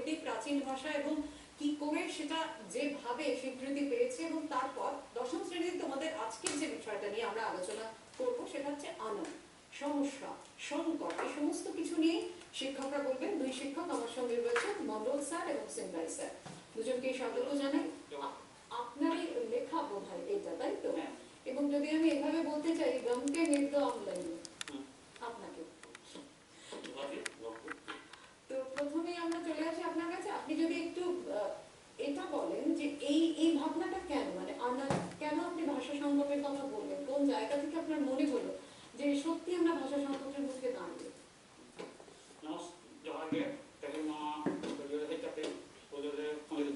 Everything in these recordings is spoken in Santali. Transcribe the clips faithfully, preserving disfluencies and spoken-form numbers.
এই প্রাচীন ভাষা এবং কি করে সেটা যেভাবে স্বীকৃতি পেয়েছে, এবং তারপর দশম শ্রেণীতে তোমাদের আজকের যে বিষয়টা নিয়ে আমরা আলোচনা করব সেটা হচ্ছে আনন, সমস্যা, সংকট, এই সমস্ত কিছু নিয়ে শিক্ষকরা বলবেন। দুই শিক্ষক আমার সঙ্গে রয়েছেন, মণ্ডল স্যার এবং সিংরাই স্যার, দুজনকেই স্বাগত জানাই। আ- আপনারই লেখা বোধ হয় এইটা, তাই তো? হ্যাঁ। এবং যদি আমি এভাবে বলতে চাই, গমকে নির্দ আমলাইন, হুম। আপনাকে। বাকি গল্প। তো প্রথমেই আমরা চলে আসি আপনার কাছে, আপনি যদি একটু আহ, এটা বলেন যে এই এই ভাবনাটা কেন, মানে আনার, কেন আপনি ভাষা সংকটের কথা বললেন, কোন জায়গা থেকে আপনার মনে হলো যে সত্যি আমরা ভাষা সংকটের মুখে দাঁড়িয়ে? নমস-, ᱡᱚᱦᱟᱨ ᱜᱮ᱾ ᱛᱮᱦᱮᱧ ᱱᱚᱣᱟ ᱥᱴᱩᱰᱤᱭᱳ ᱨᱮ ᱦᱮᱡ ᱠᱟᱛᱮ ᱯᱳᱭᱞᱳ ᱨᱮ ᱯᱚᱱᱰᱤᱛ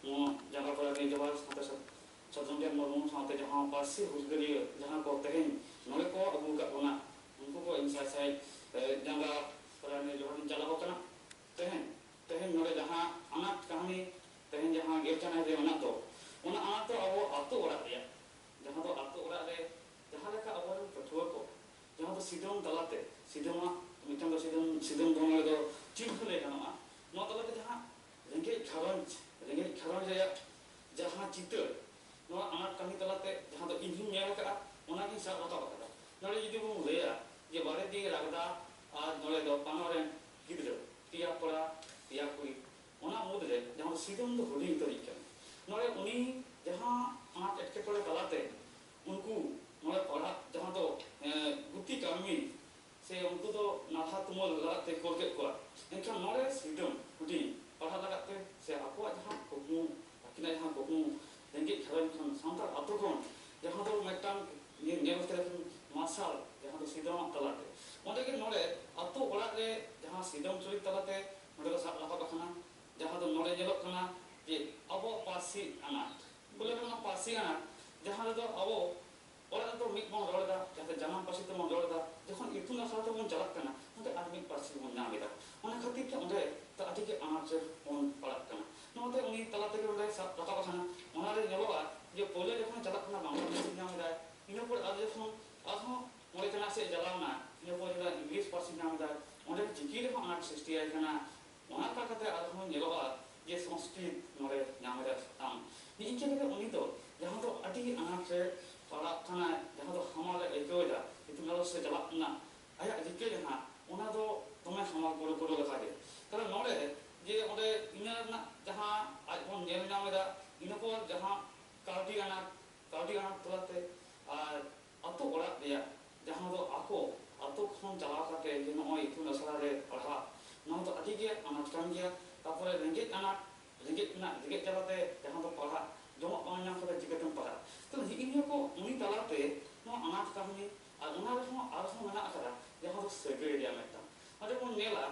ᱱᱚᱣᱟ ᱡᱟᱸᱜᱟ ᱯᱟᱲᱟ ᱨᱮ ᱡᱚᱦᱟᱨ, ᱥᱟᱶᱛᱮ ᱥᱟᱛ-, ᱥᱟᱫᱚᱢ ᱨᱮᱱ ᱢᱩᱨᱢᱩ ᱥᱟᱶᱛᱮ ᱡᱟᱦᱟᱸ ᱯᱟᱹᱨᱥᱤ ᱦᱩᱞᱜᱟᱹᱨᱤᱭᱟᱹ ᱡᱟᱦᱟᱸ ᱠᱚ ᱛᱮᱦᱮᱧ ᱱᱚᱰᱮ ᱠᱚ ᱟᱹᱜᱩ ᱟᱠᱟᱫ ᱵᱚᱱᱟ, ᱩᱱᱠᱩ ᱠᱚ ᱤᱧ ᱥᱟᱭ ᱥᱟᱭ, ᱮ, ᱡᱟᱸᱜᱟ ᱯᱟᱲᱟ ᱨᱮ ᱡᱚᱦᱟᱨ ᱤᱧ ᱪᱟᱞ ᱟᱠᱚ ᱠᱟᱱᱟ᱾ ᱛᱮᱦᱮᱧ, ᱛᱮᱦᱮᱧ ᱱᱚᱰᱮ ᱡᱟᱦᱟᱸ ᱟᱱᱟᱴ ᱠᱟᱹᱦᱱᱤ, ᱛᱮᱦᱮᱧ ᱡᱟᱦᱟᱸ ᱜᱮᱞ ᱪᱟᱱᱟᱪ ᱨᱮ ᱢᱮᱱᱟᱜ ᱫᱚ, ᱚᱱᱟ ᱟᱱᱟᱴ ᱫᱚ ᱟᱵᱚ ᱟᱛᱳ ᱚᱲᱟᱜ ᱨᱮᱭᱟᱜ, ᱡᱟᱦᱟᱸ ᱫᱚ ᱟᱛᱳ ᱚᱲᱟᱜ ᱨᱮ ᱡᱟᱦᱟᱸ ᱞᱮᱠᱟ ᱟᱵᱚᱨᱮᱱ ᱯᱟᱹᱴᱷᱩᱣᱟᱹ ᱠᱚ, ᱡᱟᱦᱟᱸ ᱫᱚ ᱥᱤᱫᱚᱢ ᱛᱟᱞᱟᱛᱮ, ᱥᱤᱫᱚᱢᱟᱜ ᱢᱤᱫᱴᱟᱝ ᱫᱚ ᱥᱤᱫᱚᱢ, ᱥᱤᱫᱚᱢ ᱫᱚ ᱱᱚᱰᱮ ᱫᱚ ᱪᱤᱱᱦᱟᱹ ᱞᱟᱹᱭ ᱜᱟᱱᱚᱜᱼᱟ, ᱱᱚᱣᱟ ᱛᱟᱞᱟᱛᱮ ᱡᱟᱦᱟᱸ ᱨᱮᱸᱜᱮᱡ ᱜᱷᱟᱨᱚᱸᱡᱽ, ᱨᱮᱸᱜᱮᱡ ᱜᱷᱟᱨᱚᱸᱡᱽ ᱨᱮᱭᱟᱜ ᱡᱟᱦᱟᱸ ᱪᱤᱛᱟᱹᱨ, ᱱᱚᱣᱟ ᱟᱱᱟᱴ ᱠᱟᱹᱢᱤ ᱛᱟᱞᱟᱛᱮ ᱡᱟᱦᱟᱸ ᱫᱚ ᱤᱧ ᱦᱚᱸᱧ ᱧᱮᱞ ᱟᱠᱟᱫᱼᱟ, ᱚᱱᱟᱜᱤᱧ ᱥᱟᱵ ᱨᱟᱠᱟᱵ ᱟᱠᱟᱫᱟ᱾ ᱱᱚᱰᱮ ᱡᱩᱫᱤ ᱵᱚᱱ ᱞᱟᱹᱭᱟ ᱡᱮ ᱵᱟᱨᱮ ᱫᱤᱭᱮ ᱨᱟᱜᱽᱫᱟ ᱟᱨ ᱱᱚᱰᱮ ᱫᱚ ᱯᱟᱱᱚ ᱨᱮᱱ ᱜᱤᱫᱽᱨᱟᱹ, ᱯᱮᱭᱟ ᱠᱚᱲᱟ, ᱯᱮᱭᱟ ᱠᱩᱲᱤ, ᱚᱱᱟ ᱢᱩᱫᱽᱨᱮ ᱡᱟᱦᱟᱸ ᱫᱚ ᱥᱤᱫᱚᱢ ᱫᱚ ᱦᱩᱰᱤᱧ ᱩᱛᱟᱹᱨᱤᱡ ᱠᱟᱱᱟ᱾ ᱱᱚᱰᱮ ᱩᱱᱤ ᱡᱟᱦᱟᱸ ᱟᱱᱟᱴ ᱮᱴᱠᱮᱴᱚᱬᱮ ᱛᱟᱞᱟᱛᱮ ᱩᱱᱠᱩ ᱱᱚᱰᱮ ᱯᱟᱲᱦᱟᱜ ᱡᱟᱦᱟᱸ ᱫᱚ, ᱮᱸ, ᱜᱩᱛᱤ ᱠᱟᱹᱢᱤ ᱥᱮ ᱩᱱᱠᱩ ᱫᱚ ᱱᱟᱞᱦᱟ ᱛᱩᱢᱟᱹᱞ ᱞᱟᱜᱟᱫ ᱛᱮ ᱠᱳᱞ ᱠᱮᱫ ᱠᱚᱣᱟ᱾ ᱮᱱᱠᱷᱟᱱ ᱱᱚᱰᱮ ᱥᱤᱫᱚᱢ ᱦᱩᱰᱤᱧ ᱯᱟᱲᱦᱟᱜ ᱞᱟᱜᱟᱫ ᱛᱮ ᱥᱮ ᱟᱠᱚᱣᱟᱜ ᱡᱟᱦᱟᱸ ᱠᱩᱠᱢᱩ, ᱟᱹᱠᱤᱱᱟᱜ ᱡᱟᱦᱟᱸ ᱠᱩᱠᱢᱩ, ᱨᱮᱸᱜᱮᱡ ᱜᱷᱟᱨᱚᱸᱡᱽ ᱠᱷᱚᱱ, ᱥᱟᱱᱛᱟᱲ ᱟᱛᱳ ᱠᱷᱚᱱ, ᱡᱟᱦᱟᱸ ᱫᱚ ᱢᱤᱫᱴᱟᱝ ᱧᱮ-, ᱧᱮᱞ ᱠᱮᱫᱟ ᱠᱤᱱ ᱢᱟᱨᱥᱟᱞ, ᱡᱟᱦᱟᱸ ᱫᱚ ᱥᱤᱫᱚᱢᱟᱜ ᱛᱟᱞᱟᱛᱮ᱾ ᱚᱸᱰᱮ ᱜᱮ ᱱᱚᱰᱮ ᱟᱛᱳ ᱚᱲᱟᱜ ᱨᱮ ᱡᱟᱦᱟᱸ ᱥᱤᱫᱚᱢ ᱪᱩᱨᱤᱛ ᱛᱟᱞᱟᱛᱮ ᱱᱚᱰᱮ ᱫᱚ ᱥᱟᱵ ᱨᱟᱠᱟᱵ ᱟᱠᱟᱱᱟ, ᱡᱟᱦᱟᱸ ᱫᱚ ᱱᱚᱰᱮ ᱧᱮᱞᱚᱜ ᱠᱟᱱᱟ ᱡᱮ ᱟᱵᱚᱣᱟᱜ ᱯᱟᱹᱨᱥᱤ ᱟᱱᱟᱴ, ᱠᱚ ᱞᱟᱹᱭ ᱠᱟᱱᱟ ᱯᱟᱹᱨᱥᱤ ᱟᱱᱟᱴ, ᱡᱟᱦᱟᱸ ᱨᱮᱫᱚ ᱟᱵᱚ ᱚᱲᱟᱜ ᱨᱮᱫᱚ ᱢᱤᱫ ᱵᱚᱱ ᱨᱚᱲ ᱮᱫᱟ, ᱡᱟᱦᱟᱸ ᱫᱚ ᱡᱟᱱᱟᱢ ᱯᱟᱹᱨᱥᱤ ᱛᱮᱵᱚᱱ ᱨᱚᱲ ᱮᱫᱟ, ᱡᱚᱠᱷᱚᱱ ᱤᱛᱩᱱ ᱟᱥᱲᱟ ᱛᱮᱵᱚᱱ ᱪᱟᱞᱟᱜ ᱠᱟᱱᱟ, ᱚᱸᱰᱮ ᱟᱨ ᱢᱤᱫ ᱯᱟᱹᱨᱥᱤ ᱵᱚᱱ ᱧᱟᱢ ᱮᱫᱟ᱾ ᱚᱱᱟ ᱠᱷᱟᱹᱛᱤᱨ ᱛᱮ ᱚᱸᱰᱮ ᱫᱚ ᱟᱹᱰᱤ ᱜᱮ ᱟᱱᱟᱴ ᱨᱮ ᱵᱚᱱ ᱯᱟᱲᱟᱜ ᱠᱟᱱᱟ᱾ ᱱᱚᱣᱟᱛᱮ ᱩᱱᱤ ᱛᱟᱞᱟ ᱛᱮᱜᱮ ᱚᱸᱰᱮ ᱥᱟᱵ ᱨᱟᱠᱟᱵ ᱟᱠᱟᱱᱟ᱾ ᱚᱱᱟ ᱨᱮ ᱧᱮᱞᱚᱜᱼᱟ ᱡᱮ ᱯᱳᱭᱞᱳ ᱡᱚᱠᱷᱚᱱ ᱪᱟᱞᱟᱜ ᱠᱟᱱᱟ ᱵᱟᱝᱞᱟ ᱯᱟᱹᱨᱥᱤ ᱧᱟᱢ ᱮᱫᱟᱭ, ᱤᱱᱟᱹ ᱯᱚᱨ ᱟᱨ ᱡᱚᱠᱷᱚᱱ ᱟᱨᱦᱚᱸ ᱢᱚᱬᱮ ᱪᱟᱱᱟᱪ ᱥᱮᱫ ᱪᱟᱞᱟᱣ ᱮᱱᱟ, ᱤᱱᱟᱹ ᱯᱚᱨ ᱡᱚᱠᱷᱚᱱ ᱤᱝᱞᱤᱥ ᱯᱟᱹᱨᱥᱤ ᱧᱟᱢ ᱮᱫᱟᱭ, ᱚᱸᱰᱮ ᱪᱤᱠᱤ ᱨᱮᱦᱚᱸ ᱟᱱᱟᱴ ᱥᱨᱤᱥᱴᱤ ᱟᱭ ᱠᱟᱱᱟ᱾ ᱚᱱᱟ ᱞᱮᱠᱟ ᱠᱟᱛᱮ ᱟᱨᱦᱚᱸ ᱧᱮᱞᱚᱜᱼᱟ ᱡᱮ ᱥᱚᱝᱥᱠᱨᱤᱛ ᱱᱚᱰᱮ ᱧᱟᱢ ᱮᱫᱟ ᱥᱟᱛᱟᱢ᱾ ᱱᱤᱝᱠᱟᱹ ᱠᱟᱛᱮ ᱩᱱᱤ ᱫᱚ ᱡᱟᱦᱟᱸ ᱫᱚ ᱟᱹᱰᱤ ᱟᱱᱟᱴ ᱨᱮ ᱯᱟᱲᱟᱜ ᱠᱟᱱᱟᱭ, ᱡᱟᱦᱟᱸ ᱫᱚ ᱦᱟᱢᱟᱞᱮ ᱟᱹᱭᱠᱟᱹᱣ ᱮᱫᱟ ᱤᱛᱩᱱ ᱟᱥᱲᱟ ᱥᱮ ᱪᱟᱞᱟᱜ ᱨᱮᱱᱟᱜ ᱟᱭᱟᱜ ᱨᱤᱠᱟᱹ ᱡᱟᱦᱟᱸ, ᱚᱱᱟ ᱫᱚ ᱫᱚᱢᱮ ᱦᱟᱢᱟᱞ ᱜᱚᱲᱚ ᱜᱚᱲᱚ ᱞᱮᱠᱟᱜᱮ᱾ ᱛᱟᱦᱞᱮ ᱱᱚᱰᱮ ᱡᱮ ᱚᱸᱰᱮ ᱤᱱᱟᱹ ᱨᱮᱱᱟᱜ ᱡᱟᱦᱟᱸ ᱟᱡ ᱵᱚᱱ ᱧᱮᱞ ᱧᱟᱢ ᱮᱫᱟ, ᱤᱱᱟᱹ ᱯᱚᱨ ᱡᱟᱦᱟᱸ ᱠᱟᱹᱣᱰᱤ ᱟᱱᱟᱴ, ᱠᱟᱹᱣᱰᱤ ᱟᱱᱟᱴ ᱛᱟᱞᱟᱛᱮ ᱟᱨ ᱟᱛᱳ ᱚᱲᱟᱜ ᱨᱮᱭᱟᱜ ᱡᱟᱦᱟᱸ ᱫᱚ ᱟᱠᱚ ᱟᱛᱳ ᱠᱷᱚᱱ ᱪᱟᱞᱟᱣ ᱠᱟᱛᱮ ᱡᱮ ᱱᱚᱜᱼᱚᱭ ᱤᱛᱩᱱ ᱟᱥᱲᱟ ᱨᱮ ᱯᱟᱲᱦᱟᱜ, ᱱᱚᱣᱟ ᱫᱚ ᱟᱹᱰᱤ ᱜᱮ ᱟᱱᱟᱴ ᱠᱟᱱ ᱜᱮᱭᱟ᱾ ᱛᱟᱨᱯᱚᱨᱮ ᱨᱮᱸᱜᱮᱡ ᱟᱱᱟᱴ, ᱨᱮᱸᱜᱮᱡ ᱨᱮᱱᱟᱜ ᱨᱮᱸᱜᱮᱡ ᱡᱟᱞᱟᱛᱮ ᱡᱟᱦᱟᱸ ᱫᱚ ᱯᱟᱲᱦᱟᱜ ᱡᱚᱢᱟᱜ ᱵᱟᱝ ᱧᱟᱢ ᱠᱟᱛᱮ ᱪᱤᱠᱟᱹᱛᱮᱢ ᱯᱟᱲᱦᱟᱜᱼᱟ? ᱛᱟᱦᱞᱮ ᱱᱤᱜᱼᱤ ᱱᱤᱭᱟᱹ ᱠᱚ ᱩᱱᱤ ᱛᱟᱞᱟᱛᱮ ᱱᱚᱣᱟ ᱟᱱᱟᱴ ᱠᱟᱹᱦᱱᱤ ᱟᱨ ᱚᱱᱟ ᱨᱮᱦᱚᱸ ᱟᱨᱦᱚᱸ ᱢᱮᱱᱟᱜ ᱟᱠᱟᱫᱟ ᱡᱟᱦᱟᱸ ᱫᱚ ᱥᱟᱹᱜᱟᱹᱭ ᱨᱮᱭᱟᱜ ᱢᱤᱫᱴᱟᱝ᱾ ᱚᱸᱰᱮ ᱵᱚᱱ ᱧᱮᱞᱟ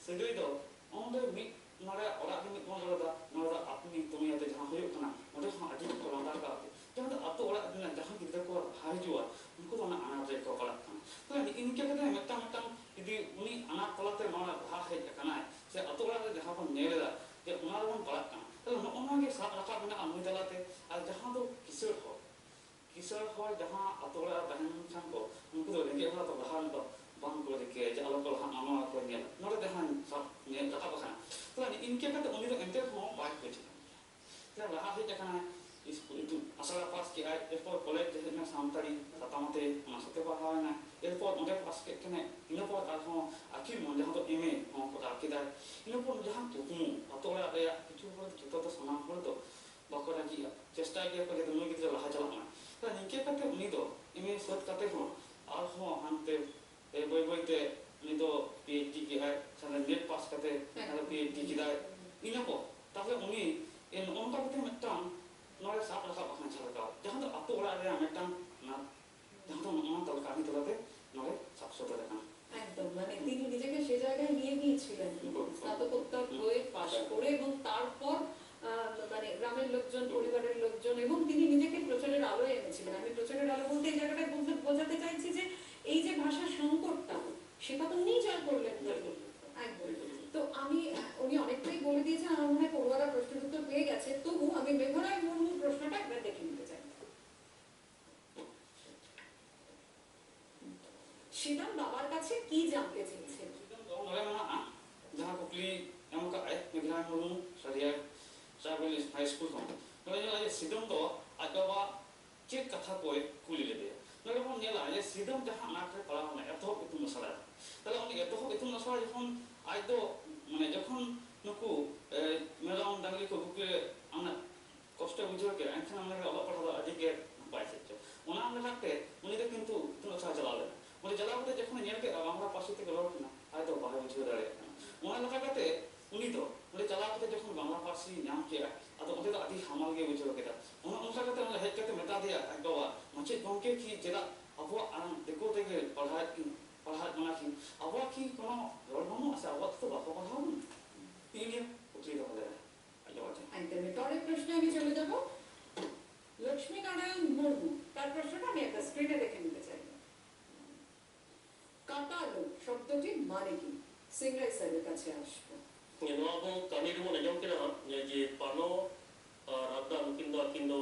ᱥᱟᱹᱜᱟᱹᱭ ᱫᱚ ᱚᱸᱰᱮ ᱢᱤᱫ ᱱᱚᱰᱮ ᱚᱲᱟᱜ ᱨᱮ ᱢᱤᱫ ᱵᱚᱱ ᱨᱚᱲ ᱮᱫᱟ, ᱱᱚᱰᱮ ᱫᱚ ᱟᱯᱱᱤ ᱛᱩᱢᱤ ᱟᱛᱮ ᱡᱟᱦᱟᱸ ᱦᱩᱭᱩᱜ ᱠᱟᱱᱟ, ᱚᱸᱰᱮ ᱦᱚᱸ ᱟᱹᱰᱤ ᱠᱚ ᱞᱟᱸᱫᱟ ᱨᱟᱠᱟᱵ ᱟᱠᱚ᱾ ᱡᱟᱦᱟᱸ ᱫᱚ ᱟᱛᱳ ᱚᱲᱟᱜ ᱨᱮᱱᱟᱜ ᱡᱟᱦᱟᱸ ᱜᱤᱫᱽᱨᱟᱹ ᱠᱚ ᱞᱟᱦᱟ ᱦᱤᱡᱩᱜᱼᱟ, ᱩᱱᱠᱩ ᱫᱚ ᱚᱱᱟ ᱟᱱᱟᱴ ᱨᱮᱠᱚ ᱯᱟᱲᱟᱜ ᱠᱟᱱᱟ᱾ ᱛᱟᱦᱞᱮ ᱱᱤᱝᱠᱟᱹ ᱠᱟᱛᱮ ᱢᱤᱫᱴᱟᱝ ᱢᱤᱫᱴᱟᱝ ᱡᱩᱫᱤ ᱩᱱᱤ ᱟᱱᱟᱴ ᱛᱟᱞᱟᱛᱮ ᱱᱚᱣᱟ ᱞᱟᱦᱟ ᱦᱮᱡ ᱟᱠᱟᱱᱟᱭ, ᱥᱮ ᱟᱛᱳ ᱚᱲᱟᱜ ᱨᱮ ᱡᱟᱦᱟᱸ ᱵᱚᱱ ᱧᱮᱞ ᱮᱫᱟ ᱡᱮ ᱚᱱᱟ ᱨᱮᱵᱚᱱ ᱯᱟᱲᱟᱜ ᱠᱟᱱᱟ, ᱛᱟᱦᱞᱮ ᱱᱚᱜᱼᱚ ᱱᱚᱣᱟ ᱜᱮ ᱥᱟᱵ ᱨᱟᱠᱟᱵ ᱢᱮᱱᱟᱜᱼᱟ ᱱᱩᱭ ᱛᱟᱞᱟᱛᱮ᱾ ᱟᱨ ᱡᱟᱦᱟᱸ ᱫᱚ ᱠᱤᱥᱟᱹᱬ ᱦᱚᱲ, ᱠᱤᱥᱟᱹᱬ ᱦᱚᱲ ᱡᱟᱦᱟᱸ ᱟᱛᱳ ᱚᱲᱟᱜ ᱨᱮ ᱛᱟᱦᱮᱸ ᱞᱮᱱᱠᱷᱟᱱ ᱠᱚ, ᱩᱱᱠᱩ ᱫᱚ ᱨᱮᱸᱜᱮᱡ ᱦᱚᱲ ᱫᱚ ᱞᱟᱦᱟ ᱨᱮᱫᱚ ᱵᱟᱝ ᱠᱚ ᱨᱤᱠᱟᱹᱭᱟ ᱡᱮ ᱟᱞᱚ ᱠᱚ ᱞᱟᱦᱟᱜ ᱢᱟ, ᱱᱚᱣᱟ ᱠᱚ ᱧᱮᱞ᱾ ᱱᱚᱰᱮ ᱡᱟᱦᱟᱸ ᱥᱟᱵ ᱧᱮᱞ ᱨᱟᱠᱟᱵ ᱟᱠᱟᱱᱟ, ᱛᱟᱦᱞᱮ ᱤᱱᱠᱟᱹ ᱠᱟᱛᱮ ᱩᱱᱤ ᱫᱚ ᱮᱱᱛᱮ ᱨᱮᱦᱚᱸ ᱵᱟᱭ ᱠᱷᱚᱡᱽ ᱠᱟᱱᱟ᱾ ᱛᱟᱦᱞᱮ ᱞᱟᱦᱟ ᱦᱮᱡ ᱟᱠᱟᱱᱟᱭ, ᱤᱥᱠᱩᱞ, ᱤᱛᱩᱱ ᱟᱥᱲᱟ ᱯᱟᱥ ᱠᱮᱜᱼᱟᱭ, ᱮᱨᱯᱚᱨ ᱠᱚᱞᱮᱡᱽ ᱨᱮ ᱦᱮᱡ ᱮᱱᱟ, ᱥᱟᱱᱛᱟᱲᱤ ᱥᱟᱛᱟᱢ ᱟᱛᱮ ᱚᱱᱟ ᱥᱟᱛᱮ ᱯᱟᱲᱦᱟᱣ ᱮᱱᱟᱭ, ᱮᱨᱯᱚᱨ ᱚᱸᱰᱮ ᱯᱟᱥ ᱠᱮᱫ ᱠᱷᱟᱱᱮ ᱤᱱᱟᱹ ᱯᱚᱨ ᱟᱨᱦᱚᱸ ᱟᱹᱠᱤᱞ ᱢᱚᱱ ᱡᱟᱦᱟᱸ ᱫᱚ ᱮᱢ ᱮ ᱦᱚᱸ ᱠᱚᱨᱟᱣ ᱠᱮᱫᱟᱭ᱾ ᱤᱱᱟᱹ ᱯᱚᱨ ᱡᱟᱦᱟᱸ ᱠᱩᱠᱢᱩ ᱟᱛᱳ ᱚᱲᱟᱜ ᱨᱮᱭᱟᱜ ᱠᱤᱪᱷᱩ ᱦᱚᱲ ᱫᱚ, ᱡᱚᱛᱚ ᱫᱚ ᱥᱟᱱᱟᱢ ᱦᱚᱲ ᱫᱚ ᱵᱟᱠᱚ ᱨᱟᱹᱡᱤᱜᱼᱟ, ᱪᱮᱥᱴᱟᱭ ᱜᱮᱭᱟ ᱠᱚ ᱡᱟᱛᱮ ᱱᱩᱭ ᱜᱤᱫᱽᱨᱟᱹ ᱞᱟᱦᱟ ᱪᱟᱞᱟᱜ ᱢᱟ᱾ ᱛᱟᱦᱞᱮ ᱱᱤᱝᱠᱟᱹ ᱠᱟᱛᱮ ᱩᱱᱤ ᱫᱚ ᱮᱢ ᱮ ᱥᱟᱹᱛ ᱠᱟᱛᱮ ᱦᱚᱸ ᱟᱨᱦᱚᱸ ᱦᱟᱱᱛᱮ ᱮ, ᱵᱟᱹᱭ ᱵᱟᱹᱭ ᱛᱮ ᱩᱱᱤ ᱫᱚ ᱯᱤ ᱮᱭᱤᱪ ᱰᱤ ᱠᱮᱫᱟᱭ, ᱥᱟᱶᱛᱮ ᱱᱮᱴ ᱯᱟᱥ ᱠᱟᱛᱮ ᱟᱨᱦᱚᱸ ᱯᱤ ᱮᱭᱤᱪ ᱰᱤ ᱠᱮᱫᱟᱭ᱾ ᱤᱱᱟᱹ ᱯᱚᱨ ᱛᱟᱦᱞᱮ ᱩᱱᱤ, ᱮ, ᱱᱚᱜᱼᱚ ᱱᱚᱝᱠᱟ ᱠᱟᱛᱮ ᱢᱤᱫᱴᱟᱝ ᱱᱚᱰᱮ ᱥᱟᱵ ᱨᱟᱠᱟᱵ ᱟᱠᱟᱱᱟ ᱡᱷᱟᱞᱠᱟᱣ, ᱡᱟᱦᱟᱸ ᱫᱚ ᱟᱛᱳ ᱚᱲᱟᱜ ᱨᱮᱭᱟᱜ ᱢᱤᱫᱴᱟᱝ ᱟᱱᱟᱴ, ᱡᱟᱦᱟᱸ ᱫᱚ ᱱᱚᱜᱼᱚ ᱱᱚᱣᱟ ᱛᱟᱞᱟ ᱠᱟᱹᱢᱤ ᱛᱟᱞᱟᱛᱮ ᱱᱚᱰᱮ ᱥᱟᱵ ᱥᱚᱫᱚᱨ ᱟᱠᱟᱱᱟ᱾ একদম, মানে, তিনি নিজেকে সে জায়গায় নিয়ে গিয়েছিলেন। স্নাতকোত্তর হয়ে পাশ করে এবং তারপর, আহ, মানে, গ্রামের লোকজন, পরিবারের লোকজন এবং তিনি নিজেকে প্রচারের আলোয় এনেছিলেন। আমি প্রচারের আলো বলতে এই জায়গাটায় বুঝতে, বোঝাতে চাইছি যে এই যে ভাষার সংকটটা, সেটা তো উনিই জয় করলেন। একদম। তো আমি, উনি অনেকটাই বলে দিয়েছেন, আমার মনে হয় পড়ুয়ারা প্রশ্নের উত্তর পেয়ে গেছে। তবু আমি মেঘরায় মুর্মুর প্রশ্নটা একবার দেখে নিতে চাই। সিদাম বাবার কাছে কি জানতে চেয়েছেন? ᱱᱚᱰᱮ ᱢᱮᱱᱟᱜᱼᱟ, ᱡᱟᱦᱟᱸ ᱠᱩᱠᱞᱤ ᱢᱩᱨᱢᱩ ᱥᱟᱹᱨᱤᱭᱟ ᱴᱨᱟᱭᱵᱟᱞ ᱦᱟᱭ ᱥᱠᱩᱞ ᱠᱷᱚᱱ᱾ ᱱᱚᱰᱮ ᱧᱮᱞᱚᱜᱼᱟ ᱡᱮ ᱥᱤᱫᱟᱹᱢ ᱫᱚ ᱟᱡ ᱵᱟᱵᱟ ᱪᱮᱫ ᱠᱟᱛᱷᱟ ᱠᱚᱭ ᱠᱩᱞᱤ ᱞᱮᱫᱮᱭᱟ᱾ ᱱᱚᱰᱮ ᱵᱚᱱ ᱧᱮᱞᱟ ᱡᱮ ᱥᱤᱫᱟᱹᱢ ᱡᱟᱦᱟᱸ ᱟᱱᱟᱴ ᱨᱮ ᱯᱟᱲᱟᱣ ᱞᱮᱱᱟ ᱮᱛᱚᱦᱚᱵ ᱤᱛᱩᱱ ᱟᱥᱲᱟ ᱨᱮ, ᱛᱟᱦᱞᱮ ᱩᱱᱤ ᱮᱛᱚᱦᱚᱵ ᱤᱛᱩᱱ ᱟᱥᱲᱟ ᱡᱚᱠᱷᱚᱱ ᱟᱡ ᱫᱚ, ᱢᱟᱱᱮ, ᱡᱚᱠᱷᱚᱱ ᱱᱩᱠᱩ, ᱮ, ᱢᱮᱨᱚᱢ ᱰᱟᱝᱨᱤ ᱠᱚ ᱜᱩᱯᱤ ᱨᱮ ᱟᱱᱟᱴ ᱠᱚᱥᱴᱚᱭ ᱵᱩᱡᱷᱟᱹᱣ ᱠᱮᱫᱟ, ᱮᱱᱠᱷᱟᱱ ᱚᱱᱟ ᱨᱮ ᱚᱞᱚᱜ ᱯᱟᱲᱦᱟᱣ ᱫᱚ ᱟᱹᱰᱤ ᱜᱮ ᱱᱟᱯᱟᱭ ᱥᱮᱫ ᱪᱚ᱾ ᱚᱱᱟ ᱞᱮᱠᱟᱛᱮ ᱩᱱᱤ ᱫᱚ ᱠᱤᱱᱛᱩ ᱤᱛᱩᱱ ᱟᱥᱲᱟ ᱪᱟᱞᱟᱣ ᱞᱮᱱᱟ᱾ ᱚᱸᱰᱮ ᱪᱟᱞᱟᱣ ᱠᱟᱛᱮ ᱡᱚᱠᱷᱚᱱᱮ ᱧᱮᱞ ᱠᱮᱫᱟ ᱵᱟᱝᱞᱟ ᱯᱟᱹᱨᱥᱤ ᱛᱮᱜᱮ ᱨᱚᱲ ᱠᱟᱱᱟ, ᱟᱡ ᱫᱚ ᱵᱟᱭ ᱵᱩᱡᱷᱟᱹᱣ ᱫᱟᱲᱮᱭᱟᱜ ᱠᱟᱱᱟ᱾ ᱚᱱᱟ ᱞᱮᱠᱟ ᱠᱟᱛᱮ ᱩᱱᱤ ᱫᱚ ᱚᱸᱰᱮ ᱪᱟᱞᱟᱣ ᱠᱟᱛᱮ ᱡᱚᱠᱷᱚᱱ ᱵᱟᱝᱞᱟ ᱯᱟᱹᱨᱥᱤ ᱧᱟᱢ ᱠᱮᱫᱟ, ᱟᱫᱚ ᱚᱸᱰᱮ ᱫᱚ ᱟᱹᱰᱤ ᱦᱟᱢᱟᱞ ᱜᱮ ᱵᱩᱡᱷᱟᱹᱣ ᱠᱮᱫᱟ᱾ ᱚᱱᱟ ᱚᱱᱠᱟ ᱠᱟᱛᱮ ᱚᱸᱰᱮ ᱦᱮᱡ ᱠᱟᱛᱮ ᱢᱮᱛᱟ ᱫᱮᱭᱟ ᱟᱡ ᱵᱟᱵᱟ, "ᱢᱟᱪᱮᱫ ᱜᱚᱢᱠᱮ, ᱠᱤ ᱪᱮᱫᱟᱜ ᱟᱵᱚᱣᱟᱜ ᱟᱲᱟᱝ ᱫᱤᱠᱩ ᱛᱮᱜᱮ ᱯᱟᱲᱦᱟᱣᱮᱫ ᱠᱤᱱ, ᱯᱟᱲᱦᱟᱣᱮᱫ ᱵᱚᱱᱟ ᱠᱤᱱ, ᱟᱵᱚᱣᱟᱜ ᱠᱤ ᱠᱳᱱᱳ ᱨᱚᱲ ᱵᱟᱹᱱᱩᱜᱼᱟ ᱥᱮ ᱟᱵᱚᱣᱟᱜ ᱛᱮᱫᱚ ᱵᱟᱠᱚ ᱯᱟᱲᱦᱟᱣ ᱵᱚᱱᱟ?" ᱤᱱᱟᱹ ᱠᱩᱠᱞᱤ ᱫᱚᱦᱚ ᱞᱮᱫᱟ ᱟᱡ ᱵᱟᱵᱟ ᱴᱷᱮᱱ᱾ ᱟᱡᱛᱮ ᱯᱚᱨᱮᱨ ᱯᱨᱚᱥᱱᱚ ᱟᱢᱤ ᱪᱚᱞᱮ ᱡᱟᱵᱚ᱾ লক্ষ্মী নারায়ণ মুর্মু, তার প্রশ্নটা আমি একটা স্ক্রিনে দেখে নিতে চাই। কাতালো শব্দটির মানে কি? সিংরাই স্যারের কাছে আসবো। ᱱᱚᱣᱟ ᱫᱚ ᱠᱟᱹᱦᱱᱤ ᱨᱮᱵᱚᱱ ᱟᱸᱡᱚᱢ ᱠᱮᱫᱟ ᱦᱟᱸᱜ, ᱡᱮ ᱯᱟᱱᱚ ᱟᱨ ᱨᱟᱫᱟ ᱱᱩᱠᱤᱱ ᱫᱚ, ᱟᱹᱠᱤᱱ ᱫᱚ,